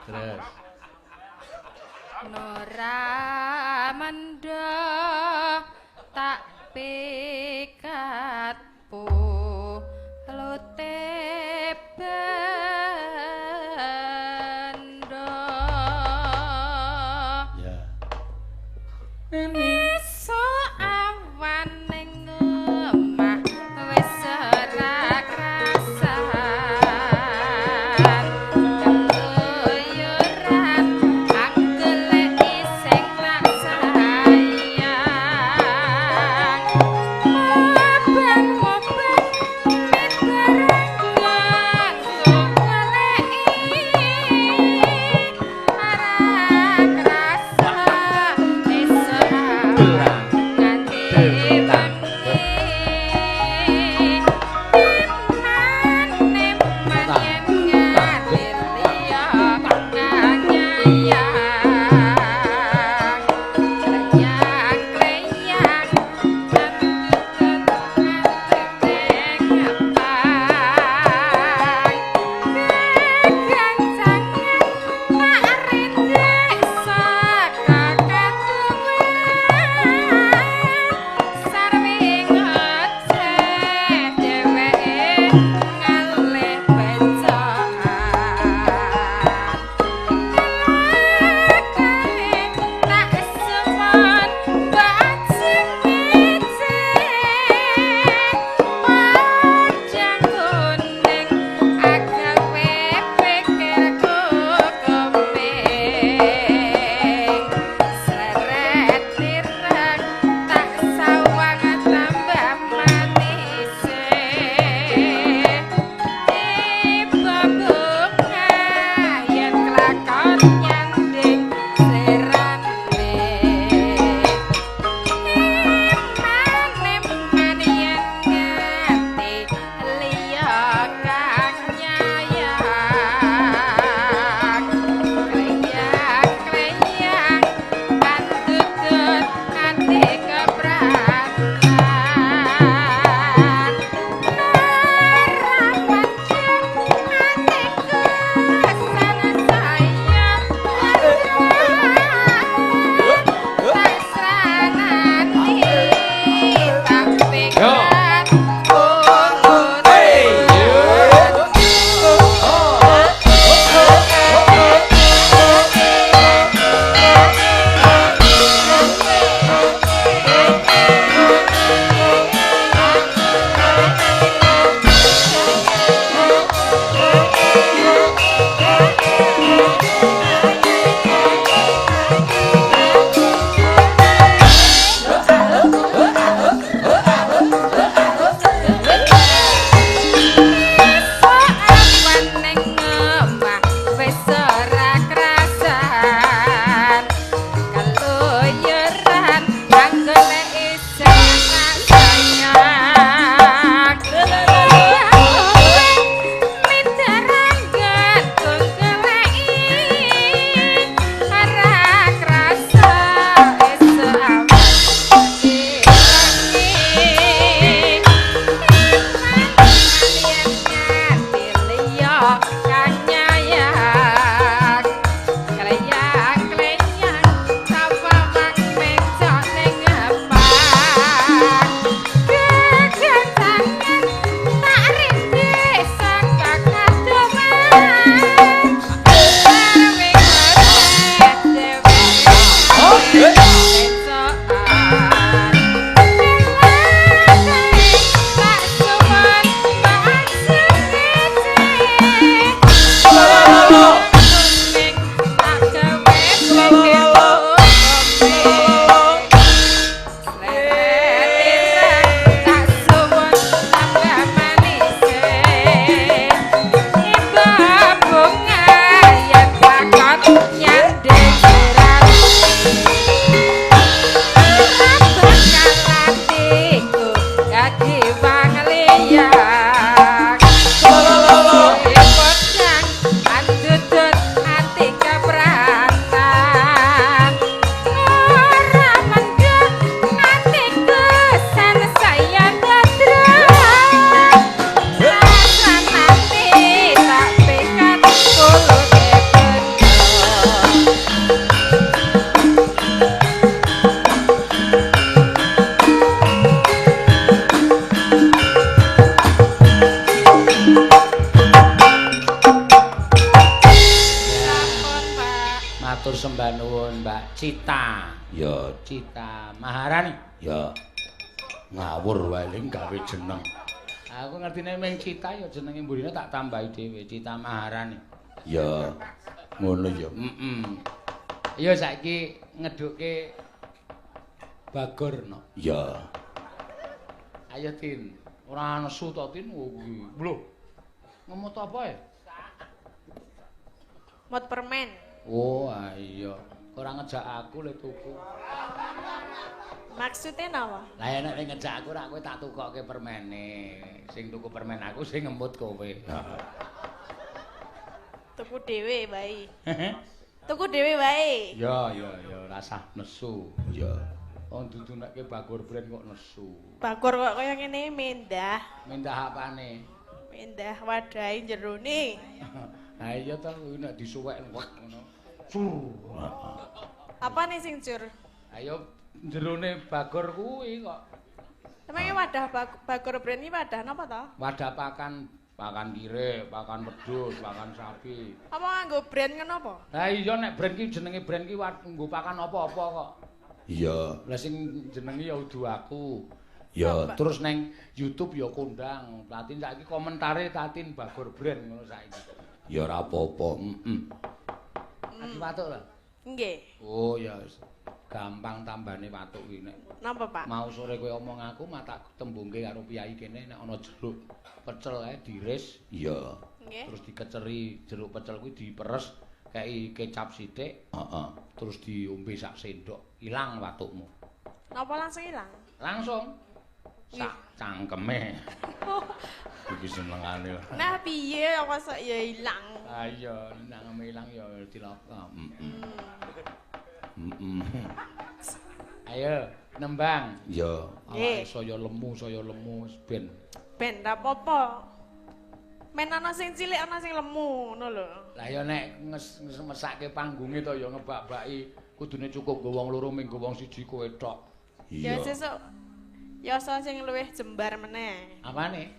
Terus Nora mendha tak pikat pulute bendha. Ya. Esuk awan ning omah wis ora krasan keluyuran anggele sing tak sayang. Matur sembah nuwun Mbak Cita. Ya, Cita Maharani. Ya. Ngawur wae ling gawe jeneng. Aku ngertine ming Cita ya jenenge mburine tak tambahi dhewe Cita Maharani. Ya. Ngono ya. Heeh. Ya saiki ngedhukke Bagor no. Ya. Ayo Tin, ora nesu to Tin kuwi. Lho. Ngemot apa ya? Mot permen. Oh, iya. Ora ngejak aku le tuku. Maksudnya napa? Lah nek ngejak aku ra kowe tak tukokke permene. Sing tuku permen aku sing ngemut kowe. Tuku dhewe wae. Tuku dhewe wae. Ya ya ya, rasah nesu. Ya. Wong dudunekke Bagor Brand kok nesu. Bagor kok kaya ngene mendah. Mendah apane? Mendah wadahe jerone. Ha iya to kuwi nek disuwek wek ngono. Cur. Apane sing cur? Ayo jerone Bagor kuwi kok. Emangnya wadah Bagor Brand iki wadah napa to? Wadah pakan, pakan kirip, pakan wedhus, pakan sapi. Apa nganggo brand ngono apa? Lah iya nek brand ki jenenge brand ki nggo pakan apa-apa kok. Iya. Lah sing jenenge ya udu aku. Ya, terus neng YouTube ya kondang. Tatin saiki komentare Tatin Bagor Brand ngono saiki. Ya ora apa-apa. Heeh. Adi watuk lho. Nggih. Oh ya wis. Gampang tambane watuk kuwi nek. Napa, Pak? Mau sore kowe omong aku mah tak tembungke karo piyai kene nek ana jeruk pecel kae diris. Iya. Nggih. Terus dikeceri jeruk pecel kuwi diperes kei kecap sithik. Heeh. Terus diombe sak sendok, ilang watukmu. Napa langsung ilang? Langsung. Sak cangkeme. Iki senengane. Nah piye kok sok ya ilang. Ah iya, cangkeme ilang ya cilaka. Heeh. Ayo nembang. Ya. Awake saya lemu ben. Ben ra apa-apa. Men ana sing cilik ana sing lemu ngono lho. Lah ya nek mesake panggunge to ya ngebak-baki kudune cukup nggo wong loro ming nggo wong siji kowe tok. Ya sesuk ya sing luwih jembar meneh. Apane?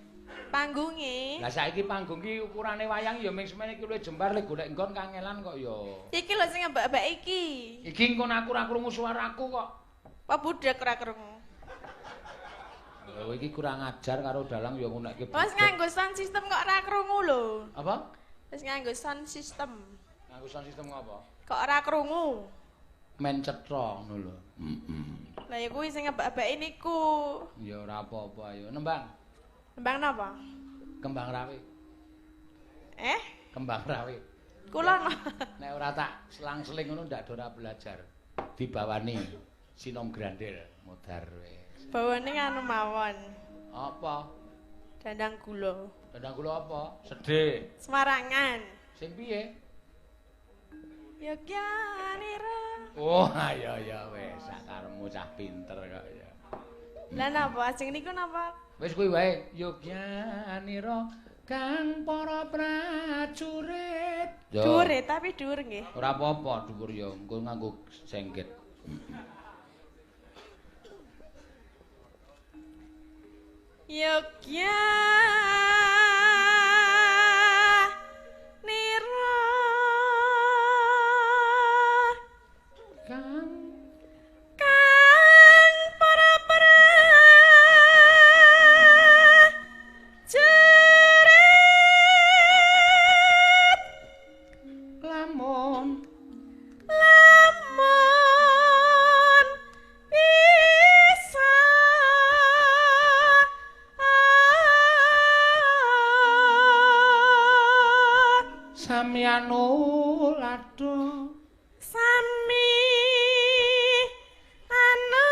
Panggunge. Lah saiki panggung ki ukurane wayang ya ming semene iki luwih jembar lek golek nggon kangelan kok ya. Iki lho sing ngebak-bak iki. Iki engko aku ora krungu suaraku kok. Apa budhek ora krungu? Lho iki kurang ajar karo dalang ya ngunekke. Wis nganggo sound system kok ora krungu lho. Apa? Wis nganggo sound system. Nganggo sound system ngopo? Kok ora krungu? Men cetha ngono lho. Heeh. Lah ya kuwi sing ngebak-baki niku. Ya ora apa-apa ayo nembang. Nembang napa? Kembang rawe. Eh? Kembang rawe. Kula no. Nek ora tak selang-seling ngono ndak ora belajar. Dibawani Sinom Grandel modar wis. Bawane nganu mawon. Apa? Dandang gula. Dandang gula apa? Sedhe. Semarangan. Sing piye? Yogyanira. Oh, ayo ya wis sakaremu cah pinter kok ya. Lah napa ajeng niku napa? Wis kuwi wae Yogyanira kang para prajurit. Dhuwur tapi dhuwur nggih. Ora apa-apa dhuwur ya engko nganggo sengget. Yogyanira kang kang para prajurit lamun lamun bisa samyanu lado sami anu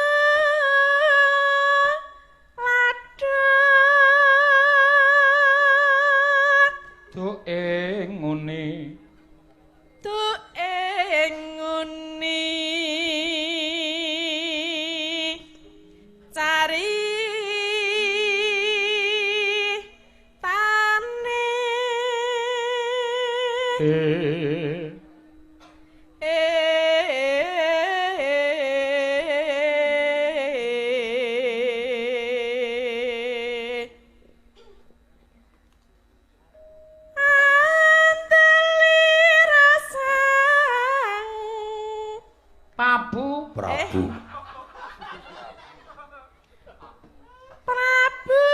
lado du ing ngene du ing ngene cari tane Andeli rasang Prabu. Prabu.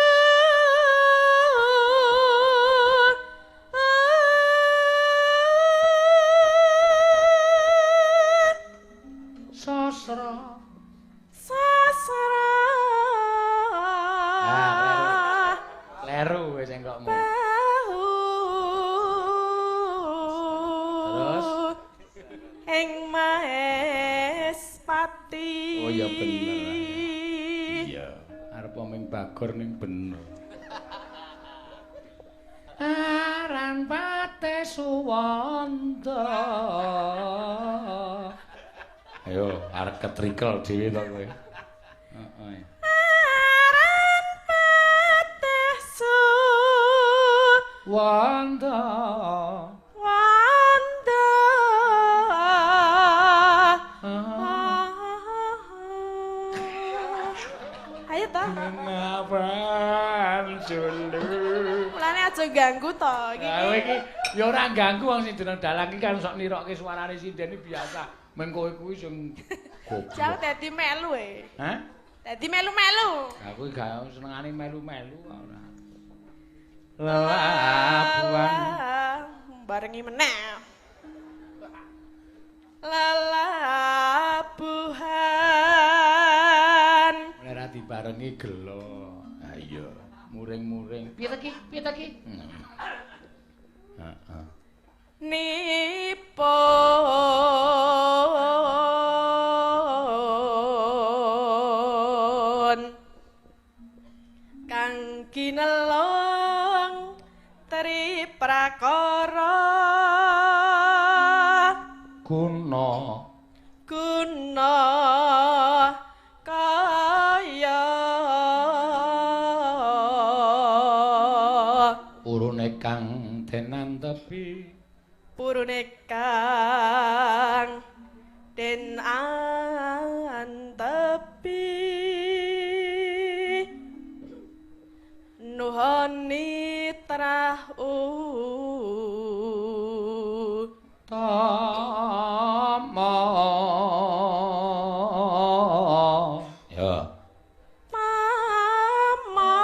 Sasra. Sasra. Ah, kleru wis engkokmu. Terus ing Mahespati. Oh ya bener. Iya, arep ming Bagor ning bener. Aran Pate Suwanda. Ayo, arep ketrikel dhewe to kowe. Heeh. Aran Pate Suwanda. Wanda. Ayo ta. Ngapan julu. Mulane aja ganggu to iki. Lah kowe iki ya ora ganggu wong sing jeneng dalang iki kan sok nirokke suarane sinden iki biasa. Men kowe kuwi sing goblok. Jauh dadi melu e. Hah? Dadi melu-melu. Aku gak senengane melu-melu ora. Lelabuhan barengi meneh. Lelabuhan. Ora dibarengi gelo. Ha iya. Muring-muring. Piye ta ki? Piye ta ki? Heeh. Nipun kang ginelung tri prakara guna guna kaya urune kang denantepi purune kang den antepi nuhoni trah utama. Ya. Mama.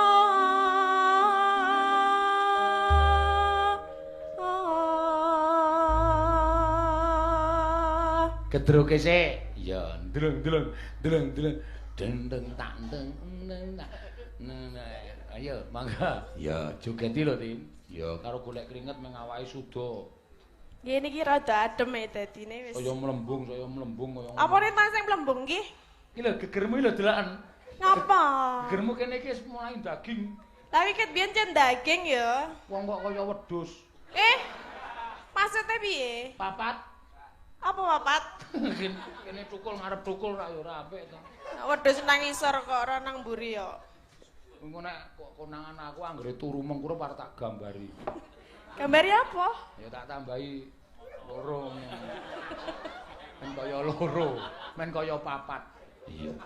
Gedroke sik. Ya, ndeleng ndeleng ndeleng ndeleng dendeng tak ndeng ndeng tak. Ayo, mangga. Ya, jogeti lho, Tin. Ya, karo golek keringet meng awake suda. Nggih niki rada adem e dadine wis. Kaya mlembung, kaya mlembung kaya. Apa nek sing mlembung ki? Iki lho gegermu lho delaken. Ngapa? Gegermu kene iki wis mulai daging. Lah iki ket biyen cen daging ya. Wong kok kaya wedhus. Eh. Maksudnya piye? Papat. Apa papat? Kene tukul ngarep tukul ra ya ora apik to. Wedhus nang isor kok ora nang mburi ya. Engko nek kok konangan aku anggere turu mengkurep arep tak gambari. Gambari apa? Ya tak tambahi loro. Men kaya loro, men kaya papat. Iya.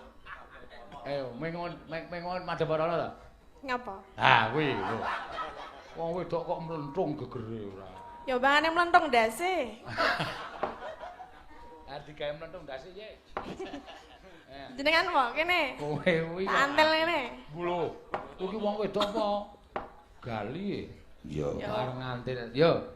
Ayo mengon mengon madhep ana ta? Ngapa? Ha kuwi lho. Wong wedok kok mlentung gegere ora. Ya bangane mlentung ndase. Ah digawe mlentung ndase ye. Jenengan wae kene. Kowe kuwi. Antel kene. Lho, kuwi wong wedok apa? Gali. Iya. Arep ngantil. Yo.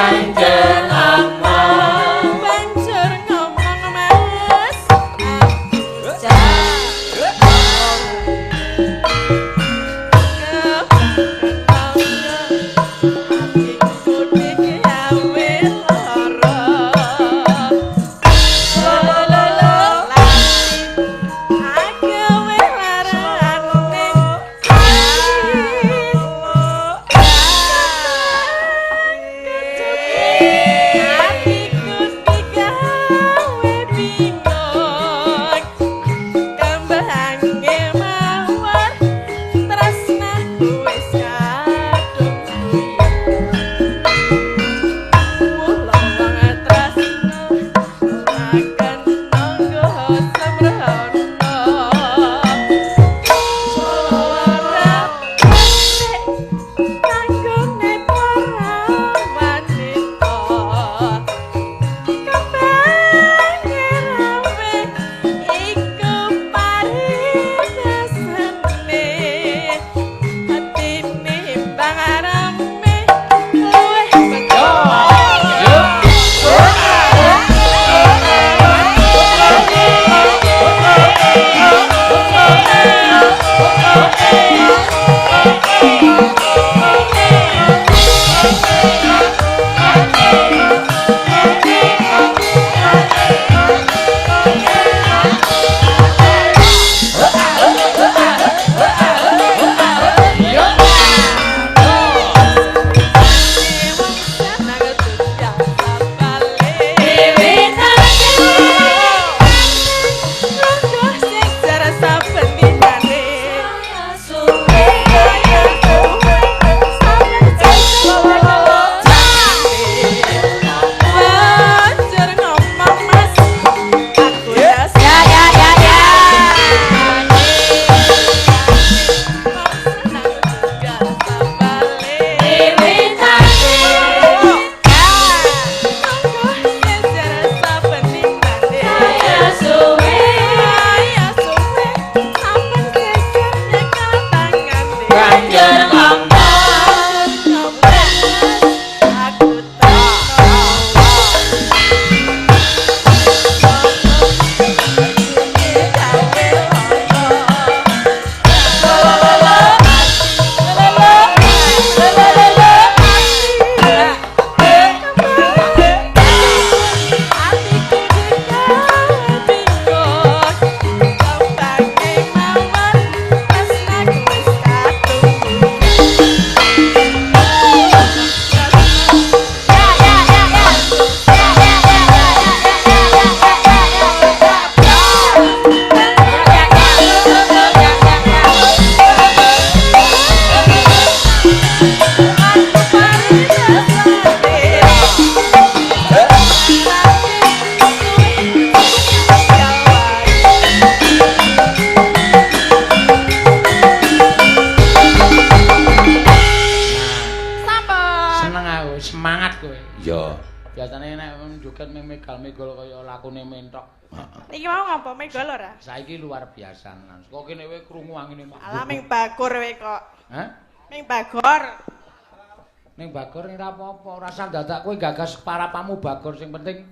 Banjur ngomong, Banjur ngomong Mas, aku Saiki luar biasa tenan. Kok kene kowe krungu angine mak. Alah ming bagor kowe kok. Hah? Ming bagor. Ning bagor ora apa-apa, ora usah dadak kowe gagas parapamu bagor, sing penting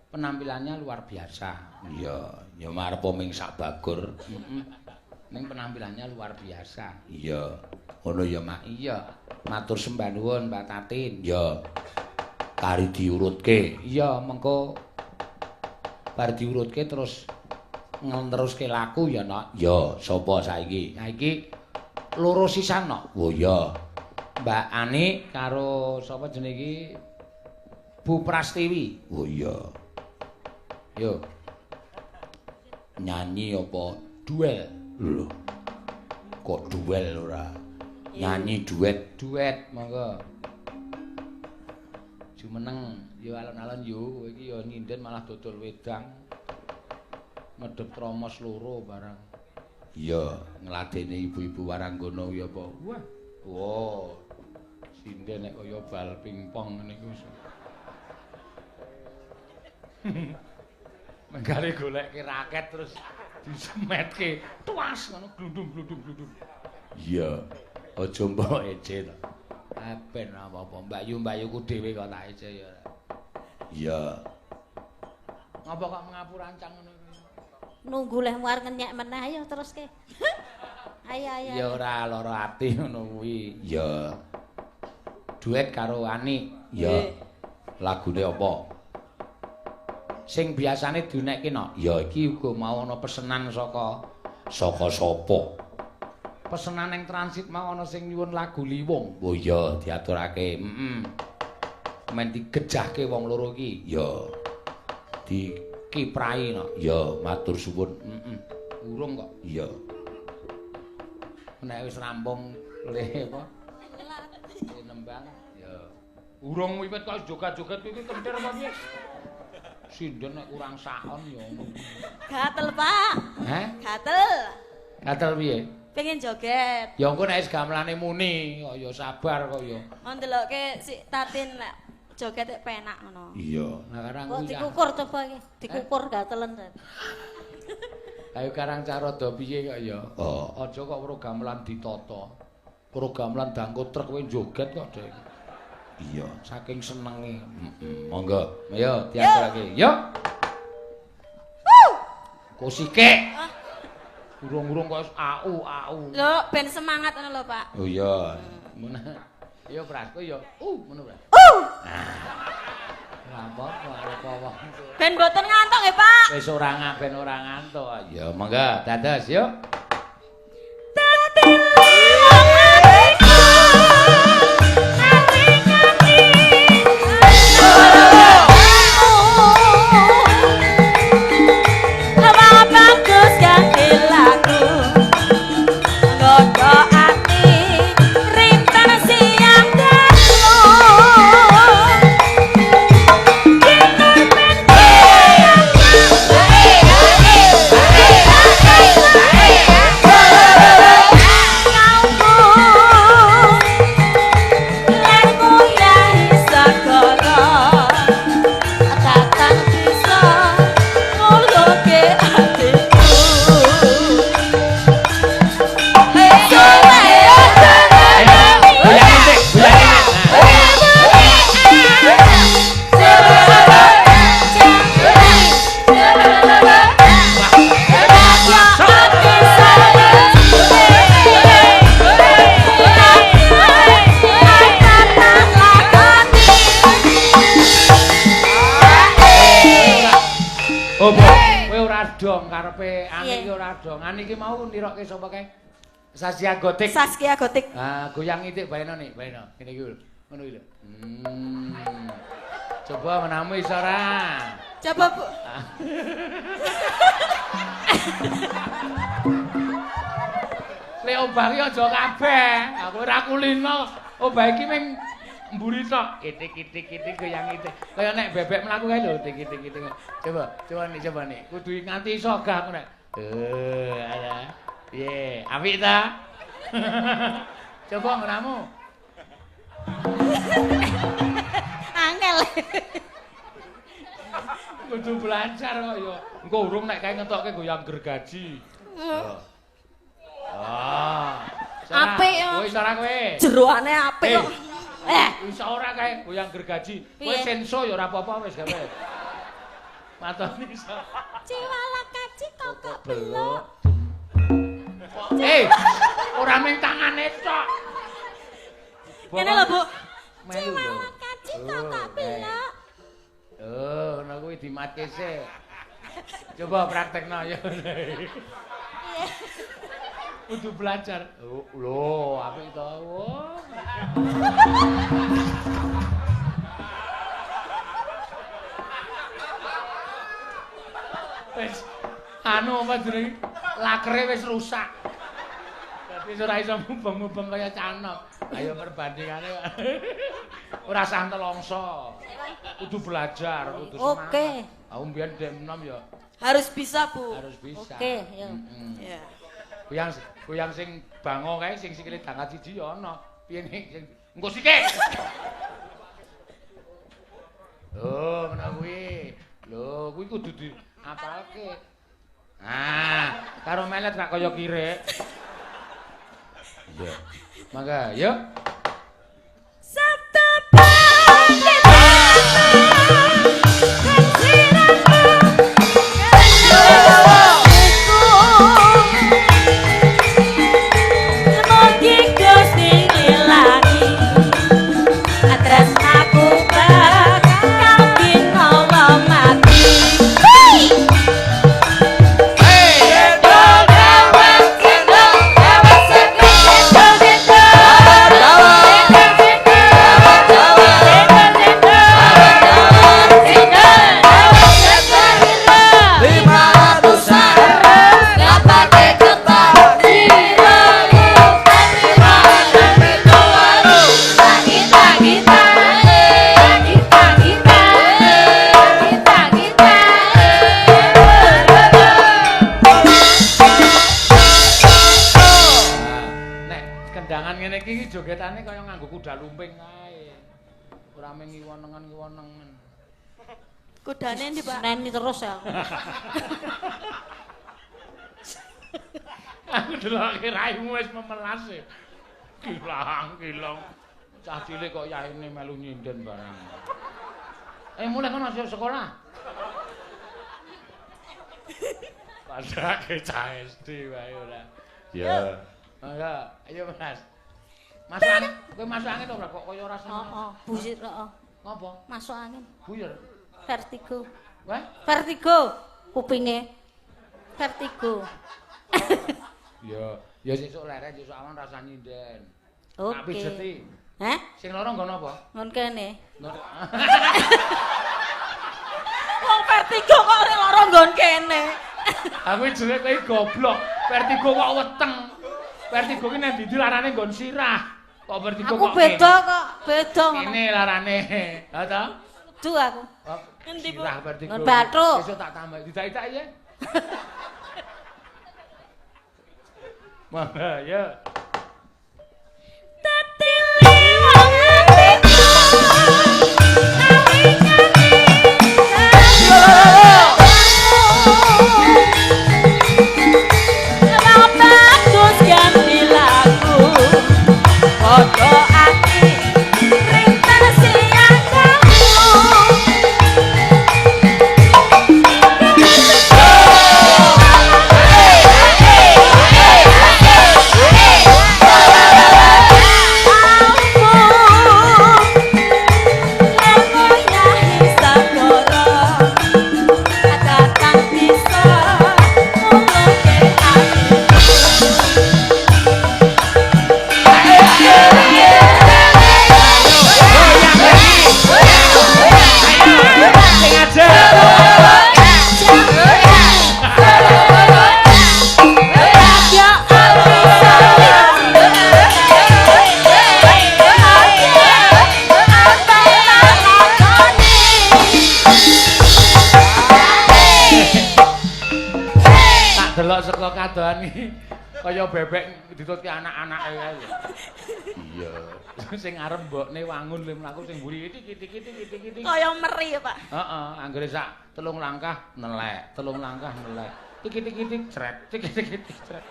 penampilannya luar biasa. Iya, ya marep ming sak bagor. Heeh. Ning penampilannya luar biasa. Iya. Ngono ya, Mak. Iya. Matur sembah nuwun Mbak Tatin. Iya. Kari diurutke. Iya, mengko bar diurutke terus ngeteruske laku ya, Nok. Ya, sapa saiki? Saiki loro sisan, Nok. Oh iya. Mbak Ani karo sapa jenenge iki? Bu Prastiwi. Oh iya. Yo. Nyanyi apa duel? Lho. Kok duel ora? Nyanyi duet. Duet, monggo. Jumeneng yo alon-alon yo, kowe iki yo nyinden malah dodol wedang. Medhep tromos loro barang. Iya, ngladeni ibu-ibu waranggono ya apa? Wah. Wah. Sinden nek kaya bal pingpong ngene iku. Menggale golekke raket terus disemetke. Tuas ngono glundung-glundung glundung. Iya. Aja mbok ece to. Ben apa-apa Mbak Yu-mbayuku dhewe kok tak ije ya. Iya. Ngapa kok mengapurancang ngono kuwi? Nunggu leh muar ngenyek meneh ayo teruske. Ayo ayo. Ya ora lara ati ngono kuwi. Iya. Duet karo Ani. Iya. Lagune apa? Sing biasane diunekke no. Ya iki uga mau ana pesenan saka Saka sapa? Pesenan ning transit mau ana sing nyuwun lagu Liwung. Oh iya, diaturake. Heeh. Men digejahke wong loro iki. Iya. Dikiprahi no. Iya, matur suwun. Heeh. Urung kok. Iya. Nek wis rampung le apa? Le nembang. Ya. Urung wiwit kok joget-joget kuwi kentir apa piye? Sinden nek kurang saon ya ngono. Gatel, Pak. Heh? Gatel. Gatel piye? Pengen joget. Ya engko nek wis gamelane muni, kok ya sabar kok ya. Ndelokke si Tatin nek joget nek penak ngono. Iya. Nah karang Kok kuwi. dikukur coba iki, dikukur gatelen. Ayo karang cara do piye kok ya. Oh. Aja kok weruh gamelan ditata. Weruh gamelan dangkut truk kowe joget kok, Dek. Iya. Saking senenge. Heeh, monggo. Ayo diaturake. Yo. Kosike. Urung-urung kok wis au au. Lho, ben semangat ngono lho, Pak. Oh iya. Ngono. Yo Pras, kowe yo. Ngono Pras. Ora apa-apa arep apa. Ben mboten ngantuk nggih, Pak. Wis ora ben ora ngantuk. Ya monggo dados yo. Dadi liwung atiku, nate nganti Apa bagus ganti lagu nggodho ati rinten siang dalu Kinur ben Datang bisa ngulurke atiku. Goyang itik, goyang itik. Oh, kowe ora dong karepe Ani iki ora dong. Ani iki mau nirokke sapa kae? Saskia Gotik. Saskia Gotik. Ah, goyang itik bayeno nih, bayeno. Ngene iki lho. Ngono iki lho. Coba menamu iso ora? Coba, Bu. Lek obah ki aja kabeh. Aku ora kulino. Obah iki ming mburi tok. Itik itik itik goyang itik. Kaya nek bebek mlaku kae lho tik itik itik. Coba, coba nih, coba nih. Kudu nganti iso gah aku nek. Ala. Piye? Apik ta? Coba ngonamu. Angel. Kudu belajar kok ya. Engko urung nek kae ngetokke goyang gergaji. Ah. Apik ya. Kowe iso ora kowe? Jeroane apik kok. Iso ora kae goyang gergaji. Kowe Piye? senso ya ora apa-apa wis gawe. Matone iso. Ciwala kaci kokok belok. Ora mung tangane tok. Ngene lho, Bu. Melu lho. Ciwala kaci kokok belok. Oh, ngono kuwi dimatke sik. Coba praktekno ya. Kudu belajar. Oh, lho, apik to. Oh. Wis anu apa jenenge? Lakere wis rusak. Dadi ora iso mubeng-mubeng kaya canok. Ayo perbandingane. Ora sah nelongso. Kudu belajar, kudu semangat. Oke. Aku mbiyen dek enom ya Harus bisa, Bu. harus bisa. Oke, yo. Heeh. Ya. Goyang goyang sing bango kae sing sikile dangkat siji ya ana. Piye nek sing engko sikik. Oh, ngono kuwi. Lho, kuwi kudu diapalke. Ah, karo melet gak kaya kirek. Iya. Mangga, yuk. Jogetane kaya nganggo kuda lumping kae. Ora mung ngiwonengan-ngiwonengan. Kudane ndi, Pak? Seneni terus ya aku. Aku deloke raimu wis memelas e. Kilang-kilong. Cah cilik kok yaine melu nyinden barang. Mulai kono siap sekolah. Padake cah SD wae ora. Ya. Ayo, ayo Mas. Masuk angin, kowe masuk angin ora kok kaya ora seneng. Heeh, buyir heeh. Ngopo? Masuk angin. Buyir. Vertigo. Wah? Vertigo kupinge. Vertigo. Ya, ya sesuk leren, sesuk awan rasah nyinden. Oke. Tak pijeti. Hah? Sing loro nggon apa? Nggon kene. Wong vertigo kok ora loro nggon kene. Aku jenenge kowe goblok. Vertigo kok weteng. Vertigo ki nang ndi larane nggon sirah. Kok vertigo Aku kok. beda kok, beda ngono. Kene larane. Ha ta? Kudu aku. Ngendi, Bu? Sirah vertigo. Nggon bathuk. Besok tak tambah. Didak-idak ya. Mangga ya. Delok saka kadohan iki kaya bebek ditutke anak-anake kae. Iya. Sing arep mbokne wangun le mlaku sing mburi iki iki iki iki iki. Kaya meri ya, Pak. Heeh, anggere sak telung langkah nelek, telung langkah nelek. Tik tik tik cret, tik tik tik cret.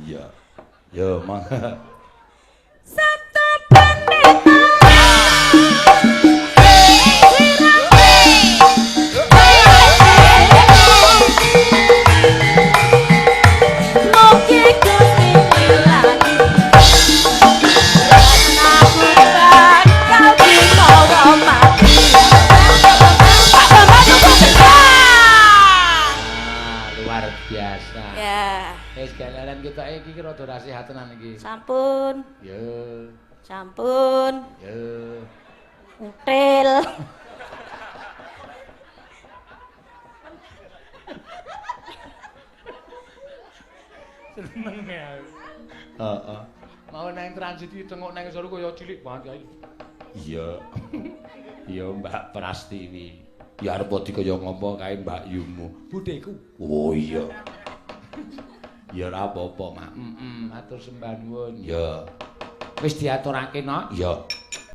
Iya. Yo, mangga. Sabtu pendeta. Kita iki rada ra sehat tenan iki. Sampun. Ya. Sampun. Ya. Util. Seneng ya. Heeh. Mau nang transit iki tengok nang isor kaya cilik banget kae. Iya. Iya Mbak Prastiwi. Ya arep di kaya ngopo kae Mbak Yumu. Budheku. Oh iya. Ya ora apa-apa, Mak. Heeh, matur sembah nuwun. Ya. Wis diaturake, no? Ya.